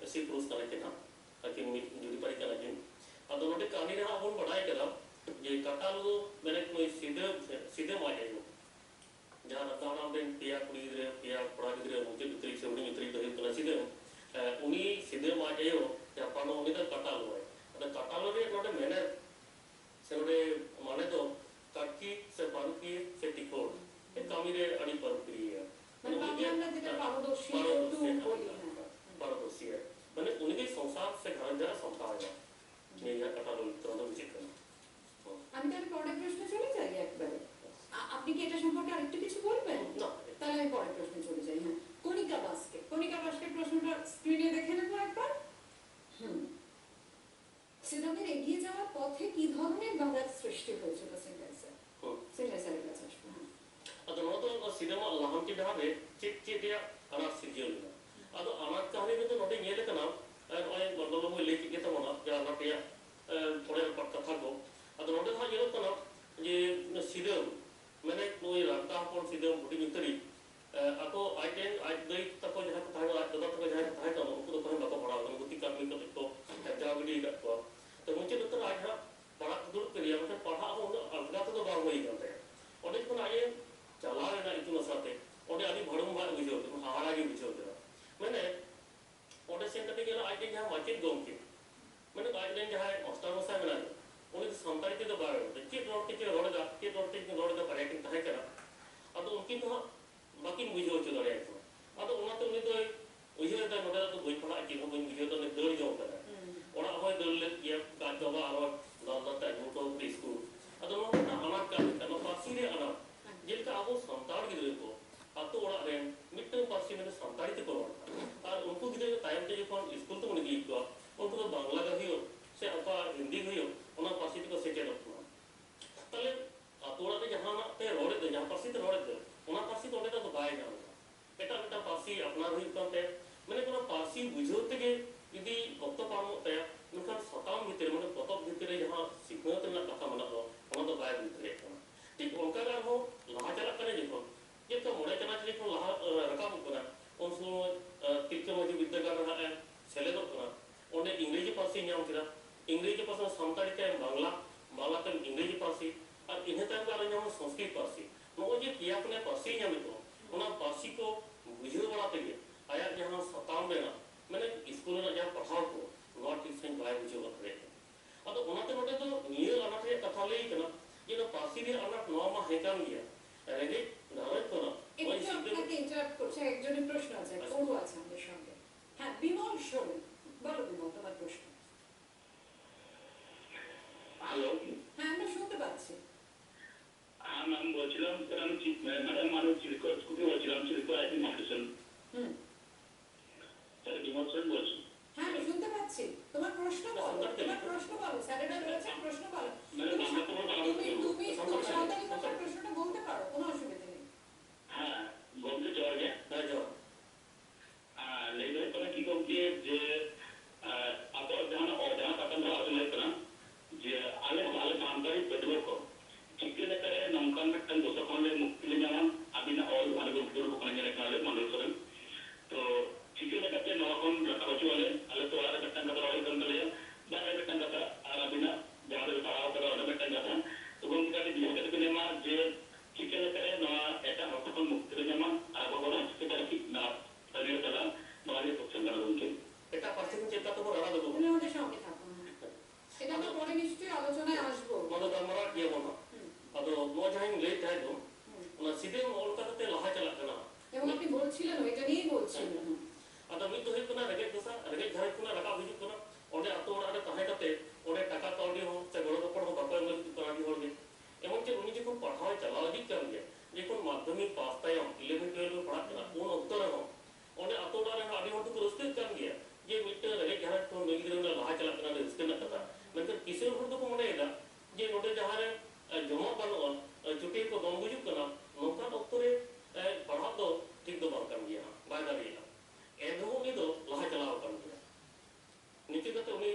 ᱮ, ᱥᱤ ᱯᱩᱨᱩᱥ ᱠᱟᱱᱟ ᱠᱤᱱ ᱦᱟᱸᱜ, ᱟᱹᱠᱤᱱ ᱢᱤᱫ ᱡᱩᱨᱤᱯᱟᱹᱨᱤ ᱠᱟᱱᱟ ᱠᱤᱱ᱾ ᱟᱫᱚ ᱱᱚᱰᱮ ᱠᱟᱹᱦᱱᱤ ᱨᱮ ᱦᱟᱸᱜ ᱵᱚᱱ ᱵᱟᱰᱟᱭ ᱠᱮᱫᱟ ᱡᱮ ᱠᱟᱛᱟᱞ ᱫᱚ ᱢᱮᱱᱮᱫ ᱱᱩᱭ ᱥᱤᱫᱟᱹ, ᱥᱤᱫᱟᱹ ᱢᱟᱭ ᱟᱭᱳ, ᱡᱟᱦᱟᱸ ᱨᱟᱫᱟ ᱦᱟᱲᱟᱢ ᱨᱮᱱ ᱯᱮᱭᱟ ᱠᱩᱲᱤ ᱜᱤᱫᱽᱨᱟᱹ, ᱯᱮᱭᱟ ᱠᱚᱲᱟ ᱜᱤᱫᱽᱨᱟᱹ, ᱢᱩᱪᱟᱹᱫ ᱩᱛᱟᱹᱨᱤᱡ ᱥᱮ ᱦᱩᱰᱤᱧ ᱩᱛᱟᱹᱨᱤᱡ ᱫᱚ ᱦᱩᱭᱩᱜ ᱠᱟᱱᱟ ᱥᱤᱫᱟᱹ᱾ ᱮ, ᱩᱱᱤ ᱥᱤᱫᱟᱹ ᱢᱟᱭ ᱟᱭᱳ ᱡᱟᱦᱟᱸ ᱯᱟᱱᱚ, ᱩᱱᱤ ᱫᱚ ᱠᱟᱛᱟᱞ ᱠᱚᱣᱟᱭ᱾ ᱟᱫᱚ ᱠᱟᱛᱟᱞ ᱨᱮᱭᱟᱜ ᱱᱚᱰᱮ ᱢᱮᱱᱮᱫ ᱥᱮ ᱱᱚᱰᱮ ᱢᱟᱱᱮ ᱫᱚ ᱠᱟᱹᱴᱠᱤ ᱥᱮ ᱯᱟᱹᱨᱩᱠᱷᱤᱭᱟᱹ ᱥᱮ ᱴᱤᱠᱳᱲ, ᱥᱮ ᱠᱟᱹᱢᱤ ᱨᱮ ᱟᱹᱰᱤ ᱯᱟᱹᱨᱩᱠᱷᱤᱭᱟᱹ᱾ ᱢᱟᱱᱮ ᱩᱱᱤ ᱜᱮ ᱵᱟᱝᱞᱟ ᱨᱮᱫᱚ ᱯᱟᱨᱚᱫᱚᱨᱥᱤ, ᱯᱟᱨᱚᱫᱚᱨᱥᱤ, ᱯᱟᱹᱨᱩᱠᱷᱤᱭᱟᱹ᱾ ᱦᱮᱸ, ᱦᱮᱸ, ᱯᱟᱨᱚᱫᱚᱨᱥᱤ᱾ ᱢᱟᱱᱮ ᱩᱱᱤ ᱜᱮ ᱥᱚᱝᱥᱟᱨ ᱥᱮ ᱜᱷᱟᱨᱚᱸᱡᱽ ᱡᱟᱦᱟᱸ ᱥᱟᱢᱴᱟᱣ ᱮᱫᱟ᱾ ᱱᱤᱭᱟᱹ ᱠᱟᱛᱷᱟ ᱫᱚ ᱩᱛᱛᱚᱨ ᱫᱚ ᱵᱩᱡᱷᱟᱹᱜ ᱠᱟᱱᱟ᱾ ᱦᱚᱸ᱾ আমি তাহলে পরের প্রশ্নে চলে যাই একবারে। আ-, আপনি কি এটা সম্পর্কে আরেকটু কিছু বলবেন? না। তাহলে আমি পরের প্রশ্নে চলে যাই। হ্যাঁ, কণিকা বাস্কে, কণিকা বাস্কের প্রশ্নটা স্ক্রিনে দেখে নেবো একবার। হুম। সিদামের এগিয়ে যাওয়ার পথে কি ধরনের বাধার সৃষ্টি হয়েছিল সিংরাই স্যার? হুম। সিংরাই স্যারের কাছে আসবো, হ্যাঁ। ᱟᱫᱚ ᱱᱚᱣᱟ ᱫᱚ ᱥᱤᱫᱟᱹᱢᱟᱜ ᱞᱟᱦᱟᱱᱛᱤ ᱰᱟᱦᱟᱨ ᱨᱮ ᱪᱮᱫ ᱪᱮᱫ ᱨᱮᱭᱟᱜ ᱟᱱᱟᱴ ᱥᱤᱨᱡᱟᱹᱣ ᱞᱮᱱᱟ? ᱟᱫᱚ ᱟᱱᱟᱴ ᱠᱟᱹᱦᱱᱤ ᱨᱮᱫᱚ ᱱᱚᱰᱮ ᱧᱮᱞ ᱟᱠᱟᱱᱟ, ᱮ, ᱱᱚᱜᱼᱚᱭ ᱢᱚᱱᱰᱚᱞ ᱵᱟᱵᱩᱭ ᱞᱟᱹᱭ ᱠᱮᱫ ᱜᱮ ᱛᱟᱵᱚᱱᱟ, ᱡᱮ ᱟᱱᱟᱴ ᱨᱮᱭᱟᱜ, ᱮ, ᱛᱷᱚᱲᱮ ᱨᱚᱯᱚᱲ ᱠᱟᱛᱷᱟ ᱠᱚ᱾ ᱟᱫᱚ ᱱᱚᱰᱮ ᱫᱚ ᱦᱟᱸᱜ ᱧᱮᱞᱚᱜ ᱠᱟᱱᱟ ᱡᱮ ᱥᱤᱫᱟᱹᱢ, ᱢᱟᱱᱮ ᱱᱩᱭ ᱨᱟᱱᱛᱟ ᱦᱚᱯᱚᱱ ᱥᱤᱫᱟᱹᱢ ᱦᱩᱰᱤᱧ ᱩᱛᱟᱹᱨᱤᱡ, ᱮ, ᱟᱠᱚ ᱟᱡ ᱨᱮᱱ, ᱟᱡ ᱫᱟᱹᱭ ᱛᱟᱠᱚ ᱡᱟᱦᱟᱸᱭ ᱠᱚ ᱛᱟᱦᱮᱸ ᱠᱟᱱᱟ, ᱟᱡ ᱫᱟᱫᱟ ᱛᱟᱠᱚ ᱡᱟᱦᱟᱸᱭ ᱠᱚ ᱛᱟᱦᱮᱸ ᱠᱟᱱᱟ, ᱩᱱᱠᱩ ᱫᱚ ᱛᱟᱦᱮᱸ ᱵᱟᱠᱚ ᱯᱟᱲᱦᱟᱣ ᱠᱟᱱᱟ, ᱜᱩᱛᱤ ᱠᱟᱹᱢᱤ ᱠᱟᱛᱮ ᱠᱚ ᱪᱟᱣ ᱜᱤᱰᱤ ᱟᱠᱟᱫ ᱠᱚᱣᱟ᱾ ᱛᱚ ᱢᱩᱪᱟᱹᱫ ᱩᱛᱟᱹᱨ ᱟᱡ ᱦᱟᱸᱜ ᱯᱟᱲᱦᱟᱜ ᱠᱚ ᱫᱩᱲᱩᱵ ᱠᱮᱫᱮᱭᱟ, ᱢᱮᱱᱠᱷᱟᱱ ᱯᱟᱲᱦᱟᱜ ᱦᱚᱸ ᱩᱱᱟᱹᱜ ᱟᱞᱜᱟ ᱛᱮᱫᱚ ᱵᱟᱝ ᱦᱩᱭ ᱟᱠᱟᱱ ᱛᱟᱭᱟ᱾ ᱚᱸᱰᱮ ᱠᱷᱚᱱ ᱟᱡ ᱮ ᱪᱟᱞᱟᱣ ᱮᱱᱟ ᱤᱛᱩᱱ ᱟᱥᱲᱟ ᱛᱮ, ᱡᱟᱦᱟᱸ ᱢᱟᱪᱮᱫ ᱜᱚᱢᱠᱮ, ᱢᱟᱱᱮ ᱟᱡ ᱨᱮᱱ ᱡᱟᱦᱟᱸᱭ ᱢᱟᱥᱴᱟᱨ ᱢᱚᱥᱟᱭ ᱢᱮᱱᱟᱭ, ᱩᱱᱤ ᱫᱚ ᱥᱟᱱᱛᱟᱲᱤ ᱛᱮᱫᱚ ᱵᱟᱭ ᱨᱚᱲ ᱮᱫᱟ᱾ ᱪᱮᱫ ᱨᱚᱲ ᱛᱮᱪᱚᱭ ᱨᱚᱲ ᱮᱫᱟ, ᱪᱮᱫ ᱨᱚᱲ ᱛᱮᱪᱚᱭ ᱨᱚᱲ ᱮᱫᱟ, ᱵᱟᱨᱭᱟ ᱠᱤᱱ ᱛᱟᱦᱮᱸ ᱠᱟᱱᱟ᱾ ᱟᱫᱚ ᱩᱱᱠᱤᱱ ᱫᱚ ᱦᱟᱸᱜ ᱵᱟᱹᱠᱤᱱ ᱵᱩᱡᱷᱟᱹᱣ ᱦᱚᱪᱚ ᱫᱟᱲᱮᱭᱟᱭ ᱠᱟᱱᱟ᱾ ᱟᱫᱚ ᱚᱱᱟᱛᱮ ᱩᱱᱤ ᱫᱚᱭ ᱩᱭᱦᱟᱹᱨ ᱮᱫᱟ, "ᱱᱚᱰᱮ ᱫᱚ ᱵᱟᱹᱧ ᱯᱟᱲᱦᱟᱜᱼᱟ, ᱪᱮᱫ ᱦᱚᱸ ᱵᱟᱹᱧ ᱵᱩᱡᱷᱟᱹᱣ ᱮᱫᱟ", ᱩᱱᱤ ᱫᱟᱹᱲ ᱡᱚᱝ ᱠᱟᱱᱟᱭ᱾ ᱦᱩᱸ᱾ ᱚᱲᱟᱜ ᱦᱚᱸᱭ ᱫᱟᱹᱲ ᱞᱮᱫ ᱜᱮᱭᱟ, ᱟᱡ ᱵᱟᱵᱟ ᱟᱨᱦᱚᱸ ᱫᱟᱞ ᱫᱟᱞ ᱛᱮ ᱟᱹᱜᱩ ᱦᱚᱴᱚ ᱠᱟᱫᱮ ᱥᱠᱩᱞ᱾ ᱟᱫᱚ ᱱᱚᱣᱟ ᱢᱤᱫᱴᱟᱝ ᱟᱱᱟᱴ ᱠᱟᱱ ᱜᱮᱭᱟ, ᱱᱚᱣᱟ ᱯᱟᱹᱨᱥᱤ ᱨᱮᱭᱟᱜ ᱟᱱᱟᱴ᱾ ᱦᱮᱸ᱾ ᱡᱮᱞᱮᱠᱟ ᱟᱵᱚ ᱥᱟᱱᱛᱟᱲ ᱜᱤᱫᱽᱨᱟᱹ ᱠᱚ ᱟᱛᱳ ᱚᱲᱟᱜ ᱨᱮᱱ ᱢᱤᱫᱴᱟᱝ ᱯᱟᱹᱨᱥᱤ ᱢᱟᱱᱮ ᱥᱟᱱᱛᱟᱲᱤ ᱛᱮᱠᱚ ᱨᱚᱲ ᱠᱷᱟᱱ, ᱟᱨ ᱩᱱᱠᱩ ᱜᱤᱫᱽᱨᱟᱹ ᱛᱟᱭᱚᱢ ᱛᱮ ᱡᱚᱠᱷᱚᱱ ᱥᱠᱩᱞ ᱛᱮᱵᱚᱱ ᱤᱫᱤᱭᱮᱫ ᱠᱚᱣᱟ, ᱩᱱᱠᱩ ᱫᱚ ᱵᱟᱝᱞᱟ ᱜᱮ ᱦᱩᱭᱩᱜ ᱥᱮ ᱚᱠᱟ ᱦᱤᱱᱫᱤ ᱜᱮ ᱦᱩᱭᱩᱜ, ᱚᱱᱟ ᱯᱟᱹᱨᱥᱤ ᱛᱮᱠᱚ ᱥᱮᱪᱮᱫᱚᱜ ᱠᱟᱱᱟ᱾ ᱛᱟᱦᱞᱮ ᱟᱛᱳ ᱚᱲᱟᱜ ᱨᱮ ᱡᱟᱦᱟᱱᱟᱜ ᱛᱮ ᱨᱚᱲᱮᱫ ᱫᱚ, ᱡᱟᱦᱟᱸ ᱯᱟᱹᱨᱥᱤ ᱛᱮ ᱨᱚᱲᱮᱫ ᱫᱚ, ᱚᱱᱟ ᱯᱟᱹᱨᱥᱤ ᱫᱚ ᱚᱸᱰᱮ ᱫᱚ ᱵᱟᱭ ᱧᱟᱢ ᱮᱫᱟ᱾ ᱮᱴᱟᱜ ᱢᱤᱫᱴᱟᱝ ᱯᱟᱹᱨᱥᱤ ᱟᱯᱱᱟᱨ ᱦᱩᱭᱩᱜ ᱠᱟᱱ ᱛᱟᱭᱟ᱾ ᱢᱟᱱᱮ ᱚᱱᱟ ᱯᱟᱹᱨᱥᱤ ᱵᱩᱡᱷᱟᱹᱣ ᱛᱮᱜᱮ ᱡᱩᱫᱤ ᱚᱠᱛᱚ ᱯᱟᱨᱚᱢᱚᱜ ᱛᱟᱭᱟ, ᱢᱮᱱᱠᱷᱟᱱ ᱥᱟᱛᱟᱢ ᱵᱷᱤᱛᱤᱨ ᱨᱮ, ᱢᱟᱱᱮ ᱯᱚᱛᱚᱵ ᱵᱷᱤᱛᱤᱨ ᱨᱮ ᱡᱟᱦᱟᱸ ᱥᱤᱠᱷᱱᱟᱹᱛ ᱨᱮᱱᱟᱜ ᱠᱟᱛᱷᱟ ᱢᱮᱱᱟᱜ ᱫᱚ, ᱚᱱᱟ ᱫᱚ ᱵᱟᱭ ᱵᱩᱡᱽ ᱫᱟᱲᱮᱭᱟᱜ ᱠᱟᱱᱟ᱾ ᱴᱷᱤᱠ ᱚᱱᱠᱟ ᱜᱮ ᱟᱨᱦᱚᱸ ᱞᱟᱦᱟ ᱪᱟᱞᱟᱜ ᱠᱟᱱᱟ ᱡᱚᱠᱷᱚᱱ, ᱡᱮᱞᱮᱠᱟ ᱢᱚᱬᱮ ᱪᱟᱱᱟᱪ ᱨᱮ ᱡᱚᱠᱷᱚᱱ ᱞᱟᱦᱟ, ᱮ, ᱨᱟᱠᱟᱵᱚᱜ ᱠᱟᱱᱟ, ᱩᱱ ᱥᱚᱢᱚᱭ, ᱮ, ᱛᱤᱞᱠᱟᱹ ᱢᱟᱹᱡᱷᱤ ᱵᱤᱨᱫᱟᱹᱜᱟᱲ ᱨᱮ ᱦᱟᱸᱜ ᱮ ᱥᱮᱞᱮᱫᱚᱜ ᱠᱟᱱᱟ᱾ ᱚᱸᱰᱮ ᱤᱝᱨᱮᱡᱤ ᱯᱟᱹᱨᱥᱤ ᱧᱟᱢ ᱠᱮᱫᱟ, ᱤᱝᱨᱮᱡᱤ ᱯᱟᱹᱨᱥᱤ ᱥᱟᱱᱛᱟᱲᱤ ᱛᱮ ᱵᱟᱝᱞᱟ, ᱵᱟᱝᱞᱟ ᱛᱮ ᱤᱝᱨᱮᱡᱤ ᱯᱟᱹᱨᱥᱤ, ᱟᱨ ᱤᱱᱟᱹ ᱛᱟᱭᱚᱢ ᱫᱚ ᱟᱨᱚ ᱧᱟᱢᱟ ᱥᱚᱝᱥᱠᱨᱤᱛ ᱯᱟᱹᱨᱥᱤ᱾ ᱱᱚᱜᱼᱚᱭ ᱡᱮ ᱯᱮᱭᱟ ᱯᱩᱱᱭᱟ ᱯᱟᱹᱨᱥᱤ ᱧᱟᱢᱮᱫ ᱫᱚ, ᱚᱱᱟ ᱯᱟᱹᱨᱥᱤ ᱠᱚ ᱵᱩᱡᱷᱟᱹᱣ ᱵᱟᱲᱟ ᱛᱮᱜᱮ ᱟᱭᱟᱜ ᱡᱟᱦᱟᱸ ᱥᱟᱛᱟᱢ ᱨᱮᱱᱟᱜ, ᱢᱟᱱᱮ ᱥᱠᱩᱞ ᱨᱮᱱᱟᱜ ᱡᱟᱦᱟᱸ ᱯᱟᱲᱦᱟᱣ ᱠᱚ, ᱱᱚᱣᱟ ᱴᱷᱤᱠ ᱥᱟᱺᱦᱤᱡ ᱵᱟᱭ ᱵᱩᱡᱷᱟᱹᱣ ᱜᱚᱫ ᱫᱟᱲᱮᱭᱟᱜ ᱠᱟᱱᱟ᱾ ᱟᱫᱚ ᱚᱱᱟᱛᱮ ᱱᱚᱰᱮ ᱫᱚ ᱱᱤᱭᱟᱹ ᱟᱱᱟᱴ ᱨᱮᱭᱟᱜ ᱠᱟᱛᱷᱟ ᱞᱟᱹᱭ ᱠᱟᱱᱟ ᱡᱮ ᱱᱚᱣᱟ ᱯᱟᱹᱨᱥᱤ ᱨᱮᱭᱟᱜ ᱟᱱᱟᱴ ᱱᱚᱣᱟ ᱢᱟ ᱦᱮᱸ ᱠᱟᱱ ᱜᱮᱭᱟ, ᱨᱮᱸᱜᱮᱡ ᱜᱷᱟᱨᱚᱸᱡᱽ ᱠᱷᱚᱱᱟᱜ ᱱᱚᱜᱼᱚᱭ ᱮᱠᱴᱩ ᱥᱤᱠᱷᱱᱟᱹᱛ ᱟᱯᱱᱟᱨ ᱜᱮ ᱤᱱᱴᱟᱨᱟᱯᱴ ᱠᱚᱨছি, একজনের প্রশ্ন আছে, আচ্ছা। পড়ু আছে আমাদের সঙ্গে। হ্যাঁ, বিমল শোল, বলো বিমল, তোমার প্রশ্ন। হ্যালো। হ্যাঁ, আমরা শুনতে পাচ্ছি। হ্যাঁ, ম্যাম, বলছিলাম, স্যার, আমি চিত-, ম্যাডাম, আমি চিরকুট থেকে বলছিলাম, চিরকুট আইটি ফাউন্ডেশন। হুম। স্যার, বিমল সেন বলছি। হ্যাঁ, আমি শুনতে পাচ্ছি। তোমার প্রশ্ন বলো, তোমার প্রশ্ন বলো, স্যারেরা রয়েছেন, প্রশ্ন বলো। ম্যাডাম, তুমি, আমার কোনো প্রশ্ন তুমি নেই। সাঁওতালি ভাষায় প্রশ্নটা বলতে পারো, কোনো অসুবিধা নেই। ᱦᱮᱸ, ᱜᱚᱢᱠᱮ, ᱡᱚᱦᱟᱨ ᱜᱮ᱾ ᱦᱮᱸ, ᱡᱚᱦᱟᱨ᱾ ᱟᱨ ᱞᱟᱹᱭ ᱫᱚ ᱦᱩᱭᱩᱜ ᱠᱟᱱᱟ ᱠᱤ ᱜᱚᱢᱠᱮ, ᱡᱮ, ᱟᱨ ᱟᱵᱚᱣᱟᱜ ᱡᱟᱦᱟᱸ ᱚ-, ᱡᱟᱦᱟᱸ ᱥᱟᱛᱟᱢ ᱨᱮ ᱟᱞᱳᱪᱚᱱᱟ ᱦᱩᱭᱩᱜ ᱠᱟᱱᱟ, ᱡᱮ ᱟᱞᱮ, ᱟᱞᱮ ᱥᱟᱱᱛᱟᱲᱤ ᱯᱟᱹᱴᱷᱩᱣᱟᱹ ᱠᱚ ᱪᱤᱠᱟᱹ ᱞᱮᱠᱟᱨᱮ ᱱᱚᱝᱠᱟᱱ ᱢᱤᱫᱴᱟᱝ ᱜᱚᱥᱚ ᱠᱷᱚᱱ ᱞᱮ ᱢᱩᱠᱛᱤ ᱞᱮ ᱧᱟᱢᱟ, ᱟᱹᱵᱤᱱᱟᱜ ᱚᱞ ᱟᱞᱮ ᱵᱚᱱ ᱱᱤᱛ ᱫᱚ ᱦᱩᱭᱩᱜ ᱠᱟᱱᱟ ᱨᱮᱸᱜᱮᱡ ᱫᱚᱥᱟ, ᱨᱮᱸᱜᱮᱡ ᱜᱷᱟᱨᱚᱸᱡᱽ ᱠᱷᱚᱱᱟᱜ ᱨᱟᱠᱟᱵ ᱦᱤᱡᱩᱜ ᱠᱟᱱᱟ᱾ ᱚᱸᱰᱮ ᱟᱛᱳ ᱚᱲᱟᱜ ᱨᱮ ᱛᱟᱦᱮᱸ ᱠᱟᱛᱮ ᱚᱸᱰᱮ ᱴᱟᱠᱟ ᱠᱟᱹᱣᱰᱤ ᱦᱚᱸ ᱥᱮ ᱜᱚᱲᱚ ᱜᱚᱯᱚᱲ ᱦᱚᱸ ᱵᱟᱠᱚ ᱮᱢ ᱞᱟᱹᱜᱤᱫᱚᱜ ᱠᱟᱱᱟ ᱟᱹᱰᱤ ᱦᱚᱲ ᱜᱮ᱾ ᱮᱢᱚᱱ ᱪᱮᱫ ᱩᱱᱤ ᱡᱚᱠᱷᱚᱱ ᱯᱟᱲᱦᱟᱣ ᱪᱟᱞᱟᱣ ᱤᱫᱤᱜ ᱠᱟᱱ ᱜᱮᱭᱟ, ᱡᱚᱠᱷᱚᱱ ᱢᱟᱫᱽᱫᱷᱚᱢᱤᱠ ᱯᱟᱥ ᱛᱟᱭᱚᱢ ᱤᱞᱮᱵᱷᱮᱱ ᱴᱩᱭᱮᱞᱵᱷ ᱨᱮ ᱯᱟᱲᱦᱟᱜ ᱠᱟᱱᱟ, ᱩᱱ ᱚᱠᱛᱚ ᱨᱮᱦᱚᱸ ᱚᱸᱰᱮ ᱟᱛᱳ ᱚᱲᱟᱜ ᱨᱮᱱ ᱦᱚᱸ ᱟᱹᱰᱤ ᱦᱚᱲ ᱫᱚᱠᱚ ᱨᱟᱹᱥᱠᱟᱹᱜ ᱠᱟᱱ ᱜᱮᱭᱟ ᱡᱮ ᱢᱤᱫᱴᱟᱝ ᱨᱮᱸᱜᱮᱡ ᱜᱷᱟᱨᱚᱸᱡᱽ ᱠᱷᱚᱱ ᱱᱩᱭ ᱜᱤᱫᱽᱨᱟᱹ ᱩᱱᱟᱹᱜ ᱞᱟᱦᱟ ᱪᱟᱞᱟᱜ ᱠᱟᱱᱟ, ᱟᱹᱰᱤ ᱨᱟᱹᱥᱠᱟᱹ ᱨᱮᱱᱟᱜ ᱠᱟᱛᱷᱟ᱾ ᱢᱮᱱᱠᱷᱟᱱ ᱠᱤᱥᱟᱹᱬ ᱦᱚᱲ ᱫᱚᱠᱚ ᱢᱚᱱᱮᱭᱮᱫᱟ ᱡᱮ ᱱᱚᱰᱮ ᱡᱟᱦᱟᱸ ᱨᱮ, ᱮ, ᱡᱚᱢᱟᱜ ᱵᱟᱹᱱᱩᱜᱼᱟ, ᱮ, ᱪᱩᱴᱤ ᱠᱚ ᱫᱚᱱ ᱜᱩᱡᱩᱜ ᱠᱟᱱᱟ, ᱱᱚᱝᱠᱟᱱ ᱚᱠᱛᱚ ᱨᱮ, ᱮ, ᱯᱟᱲᱦᱟᱜ ᱫᱚ ᱴᱷᱤᱠ ᱫᱚ ᱵᱟᱝ ᱠᱟᱱ ᱜᱮᱭᱟ, ᱵᱟᱭ ᱫᱟᱲᱮᱭᱟᱜᱼᱟ᱾ ᱮᱱᱨᱮᱦᱚᱸ ᱩᱱᱤ ᱫᱚ ᱞᱟᱦᱟ ᱪᱟᱞᱟᱣ ᱟᱠᱟᱱ ᱜᱮᱭᱟ᱾ ᱱᱤᱝᱠᱟᱹ ᱠᱟᱛᱮ ᱩᱱᱤ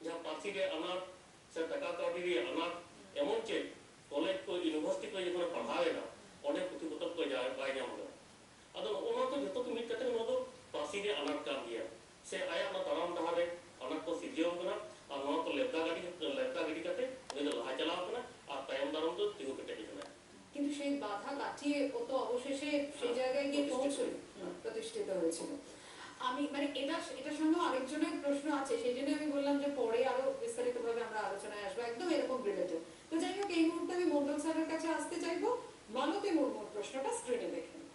ᱡᱟᱦᱟᱸ ᱯᱟᱹᱨᱥᱤ ᱨᱮᱭᱟᱜ ᱟᱱᱟᱴ ᱥᱮ ᱴᱟᱠᱟ ᱠᱟᱹᱣᱰᱤ ᱨᱮᱭᱟᱜ ᱟᱱᱟᱴ, ᱮᱢᱚᱱ ᱪᱮᱫ ᱠᱚᱞᱮᱡᱽ ᱠᱚ ᱤᱭᱩᱱᱤᱵᱷᱟᱨᱥᱤᱴᱤ ᱠᱚᱨᱮ ᱡᱚᱠᱷᱚᱱᱮ ᱯᱟᱲᱦᱟᱣ ᱮᱱᱟ, ᱚᱸᱰᱮ ᱯᱩᱛᱷᱤ ᱯᱚᱛᱚᱵ ᱠᱚ ᱡᱟ-, ᱵᱟᱭ ᱧᱟᱢ ᱟᱠᱟᱫᱟ᱾ ᱟᱫᱚ ᱱᱚᱜᱼᱚ ᱱᱚᱣᱟ ᱠᱚ ᱡᱚᱛᱚ ᱠᱚ ᱢᱤᱫ ᱠᱟᱛᱮ ᱱᱚᱣᱟ ᱫᱚ ᱯᱟᱹᱨᱥᱤ ᱨᱮᱭᱟᱜ ᱟᱱᱟᱴ ᱠᱟᱱ ᱜᱮᱭᱟ, ᱥᱮ ᱟᱭᱟᱜ ᱚᱱᱟ ᱛᱟᱲᱟᱢ ᱰᱟᱦᱟᱨ ᱨᱮ ᱟᱱᱟᱴ ᱠᱚ ᱥᱤᱨᱡᱟᱹᱣ ᱟᱠᱟᱱᱟ᱾ ᱟᱨ ᱱᱚᱣᱟ ᱠᱚ ᱞᱮᱵᱫᱟ ᱜᱟᱹᱰᱤ, ᱞᱮᱵᱫᱟ ᱜᱤᱰᱤ ᱠᱟᱛᱮ ᱩᱱᱤ ᱫᱚ ᱞᱟᱦᱟ ᱪᱟᱞᱟᱣ ᱟᱠᱟᱱᱟ ᱟᱨ ᱛᱟᱭᱚᱢ ᱫᱟᱨᱟᱢ ᱫᱚ ᱛᱤᱸᱜᱩ ᱠᱮᱴᱮᱡ ᱟᱠᱟᱱᱟᱭ᱾ কিন্তু সেই বাধা কাটিয়ে ও তো অবশেষে সেই হ্যাঁ, জায়গায় গিয়ে প্রতিষ্ঠিত পৌঁছল, হয়েছে। হুম, প্রতিষ্ঠিত হয়েছিল। আমি মানে এটা, এটার সঙ্গে আরেকজনের প্রশ্ন আছে, সেই জন্য আমি বললাম যে পরে আরো বিস্তারিতভাবে আমরা আলোচনায় আসবো, একদম এরকম রিলেটেড। তো যাই হোক, এই মুহূর্তে আমি মন্ডল স্যারের কাছে আসতে চাইবো মালতী মুর্মুর প্রশ্নটা, স্ক্রিনে দেখে নিন।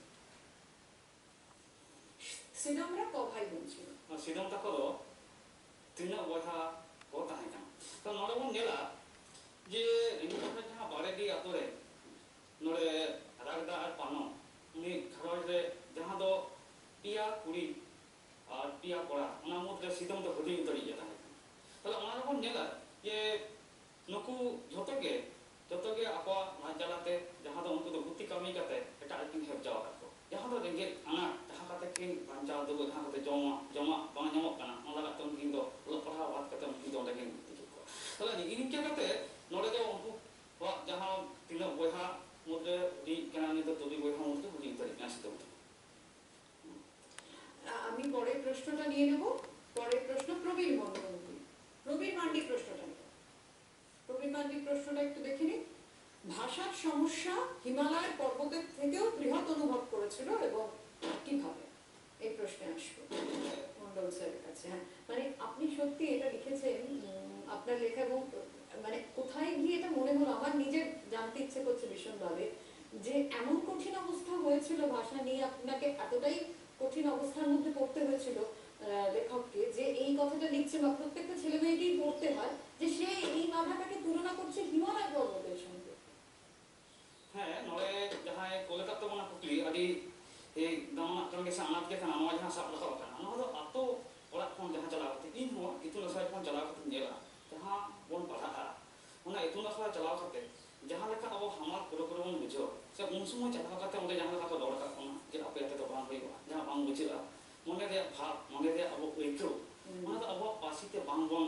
সিদমরা ক ভাই বোন ছিল? ᱥᱤᱫᱚᱢ ᱛᱟᱠᱚ ᱫᱚ ᱛᱤᱱᱟᱹᱜ ᱵᱚᱭᱦᱟ ᱠᱚ ᱛᱟᱦᱮᱸ ᱠᱟᱱᱟ? ᱛᱚ ᱱᱚᱰᱮ ᱵᱚᱱ ᱧᱮᱞᱟ ᱡᱮ ᱨᱤᱝᱠᱩ ᱥᱚᱨᱮᱱ ᱡᱟᱦᱟᱸ ᱵᱟᱨᱮᱰᱤ ᱟᱛᱳ ᱨᱮ ᱱᱚᱰᱮ ᱨᱟᱜᱽᱫᱟ ᱟᱨ ᱯᱟᱱᱚ, ᱩᱱᱤ ᱜᱷᱟᱨᱚᱸᱡᱽ ᱨᱮ ᱡᱟᱦᱟᱸ ᱫᱚ ᱯᱮᱭᱟ ᱠᱩᱲᱤ ᱟᱨ ᱯᱮᱭᱟ ᱠᱚᱲᱟ, ᱚᱱᱟ ᱢᱩᱫᱽᱨᱮ ᱥᱤᱫᱚᱢ ᱫᱚ ᱦᱩᱰᱤᱧ ᱩᱛᱟᱹᱨᱤᱡ ᱮ ᱛᱟᱦᱮᱸ ᱠᱟᱱᱟ᱾ ᱛᱟᱦᱞᱮ ᱚᱱᱟ ᱨᱮᱵᱚᱱ ᱧᱮᱞᱟ ᱡᱮ ᱱᱩᱠᱩ ᱡᱷᱚᱛᱚ ᱜᱮ, ᱡᱷᱚᱛᱚ ᱜᱮ ᱟᱠᱚᱣᱟᱜ ᱞᱟᱡ ᱡᱟᱞᱟᱛᱮ, ᱡᱟᱦᱟᱸ ᱫᱚ ᱩᱱᱠᱩ ᱫᱚ ᱜᱩᱛᱤ ᱠᱟᱹᱢᱤ ᱠᱟᱛᱮ ᱮᱴᱟᱜ ᱨᱮᱠᱤᱱ ᱦᱮᱯ ᱡᱟᱣ ᱟᱠᱟᱫ ᱠᱚᱣᱟ, ᱡᱟᱦᱟᱸ ᱫᱚ ᱨᱮᱸᱜᱮᱡ ᱟᱱᱟᱴ, ᱡᱟᱦᱟᱸ ᱠᱟᱛᱮ ᱠᱤᱱ ᱵᱟᱧᱪᱟᱣ ᱫᱩᱜᱩ, ᱡᱟᱦᱟᱸ ᱠᱟᱛᱮ ᱡᱚᱢᱟᱜ, ᱡᱚᱢᱟᱜ ᱵᱟᱝ ᱧᱟᱢᱚᱜ ᱠᱟᱱᱟ, ᱚᱱᱟ ᱞᱟᱜᱟᱫ ᱛᱮ ᱩᱱᱠᱤᱱ ᱫᱚ ᱚᱞᱚᱜ ᱯᱟᱲᱦᱟᱣ ᱵᱟᱫ ᱠᱟᱛᱮ ᱩᱱᱠᱤᱱ ᱫᱚ ᱚᱸᱰᱮ ᱠᱤᱱ ᱵᱷᱚᱨᱛᱤ ᱠᱮᱫ ᱠᱚᱣᱟ᱾ ᱛᱟᱦᱞᱮ ᱱᱤᱝᱠᱟᱹ ᱱᱤᱝᱠᱟᱹ ᱠᱟᱛᱮ ᱱᱚᱰᱮ ᱫᱚ ᱩᱱᱠᱩᱣᱟᱜ ᱡᱟᱦᱟᱸ ᱛᱤᱱᱟᱹᱜ ᱵᱚᱭᱦᱟ ᱢᱩᱫᱽᱨᱮ ᱦᱩᱰᱤᱧ ᱠᱟᱱᱟ, ᱩᱱᱤ ᱫᱚ ᱛᱩᱨᱩᱭ ᱵᱚᱭᱦᱟ ᱢᱩᱫᱽᱨᱮ ᱦᱩᱰᱤᱧ ᱩᱛᱟᱹᱨᱤᱡ ᱠᱟᱱᱟ ᱥᱤᱫᱩ ᱢᱩᱨᱢᱩ᱾ আ-, আমি পরের প্রশ্নটা নিয়ে নেব। পরের প্রশ্ন প্রবীর মণ্ডল। প্রবীর মান্ডি প্রশ্নটা নিয়ে। প্রবীর মান্ডি প্রশ্নটা একটু দেখে নিন। ভাষার সমস্যা হিমালয়ের পর্বতের থেকেও বৃহৎ অনুভব করেছিল এবং কিভাবে? এই প্রশ্নে আসবো মণ্ডল স্যারের কাছে। হ্যাঁ, মানে আপনি সত্যি এটা লিখেছেন, উম, আপনার লেখা এবং, মানে কোথায় গিয়ে এটা মনে হলো, আমার নিজের জানতে ইচ্ছে করছে ভীষণভাবে যে এমন কঠিন অবস্থা হয়েছিল ভাষা নিয়ে, আপনাকে এতটাই কঠিন অবস্থার মধ্যে পড়তে হয়েছিল আহ, লেখককে, যে এই কথাটা লিখছে বা প্রত্যেকটা ছেলে মেয়েকেই পড়তে হয়, যে সে এই বাধাটাকে তুলনা করছে হিমালয় পর্বতের সঙ্গে। ᱦᱮᱸ, ᱱᱚᱰᱮ ᱡᱟᱦᱟᱸᱭ ᱠᱚᱞᱮᱠᱟᱛ ᱛᱟᱵᱚᱱᱟ ᱠᱩᱠᱞᱤ, ᱟᱹᱰᱤ ᱫᱟᱢᱟᱱᱟᱜ ᱠᱟᱱ ᱜᱮᱭᱟ ᱥᱮ ᱟᱱᱟᱴ ᱜᱮ ᱠᱟᱱᱟ᱾ ᱱᱚᱣᱟ ᱡᱟᱦᱟᱸ ᱥᱟᱵ ᱨᱟᱠᱟᱵ ᱟᱠᱟᱱᱟ, ᱱᱚᱣᱟ ᱫᱚ ᱟᱛᱳ ᱚᱲᱟᱜ ᱠᱷᱚᱱ ᱡᱟᱦᱟᱸ ᱪᱟᱞᱟᱣ ᱠᱟᱛᱮ, ᱤᱧ ᱦᱚᱸ ᱤᱛᱩᱱ ᱟᱥᱲᱟ ᱠᱷᱚᱱ ᱪᱟᱞᱟᱣ ᱠᱟᱛᱮᱧ ᱧᱮᱞᱟ, ᱡᱟᱦᱟᱸ ᱵᱚᱱ ᱯᱟᱲᱦᱟᱜᱼᱟ, ᱚᱱᱟ ᱤᱛᱩᱱ ᱟᱥᱲᱟ ᱪᱟᱞᱟᱣ ᱠᱟᱛᱮ ᱡᱟᱦᱟᱸ ᱞᱮᱠᱟ ᱟᱵᱚ ᱦᱟᱢᱟᱞ ᱯᱩᱨᱟᱹᱯᱩᱨᱤ ᱵᱚᱱ ᱵᱩᱡᱷᱟᱹᱣᱟ, ᱥᱮ ᱩᱱ ᱥᱚᱢᱚᱭ ᱪᱟᱞᱟᱣ ᱠᱟᱛᱮ ᱚᱸᱰᱮ ᱡᱟᱦᱟᱸ ᱞᱮᱠᱟ ᱠᱚ ᱨᱚᱲ ᱟᱠᱟᱫ ᱵᱚᱱᱟ ᱡᱮ ᱟᱯᱮ ᱟᱛᱮ ᱫᱚ ᱵᱟᱝ ᱦᱩᱭᱩᱜᱼᱟ, ᱡᱟᱦᱟᱸ ᱵᱟᱝ ᱵᱩᱡᱷᱟᱹᱜᱼᱟ, ᱢᱚᱱᱮ ᱨᱮᱭᱟᱜ ᱵᱷᱟᱵᱽ, ᱢᱚᱱᱮ ᱨᱮᱭᱟᱜ ᱟᱵᱚ ᱟᱹᱭᱠᱟᱹᱣ, ᱚᱱᱟ ᱫᱚ ᱟᱵᱚᱣᱟᱜ ᱯᱟᱹᱨᱥᱤ ᱛᱮ ᱵᱟᱝ ᱵᱚᱱ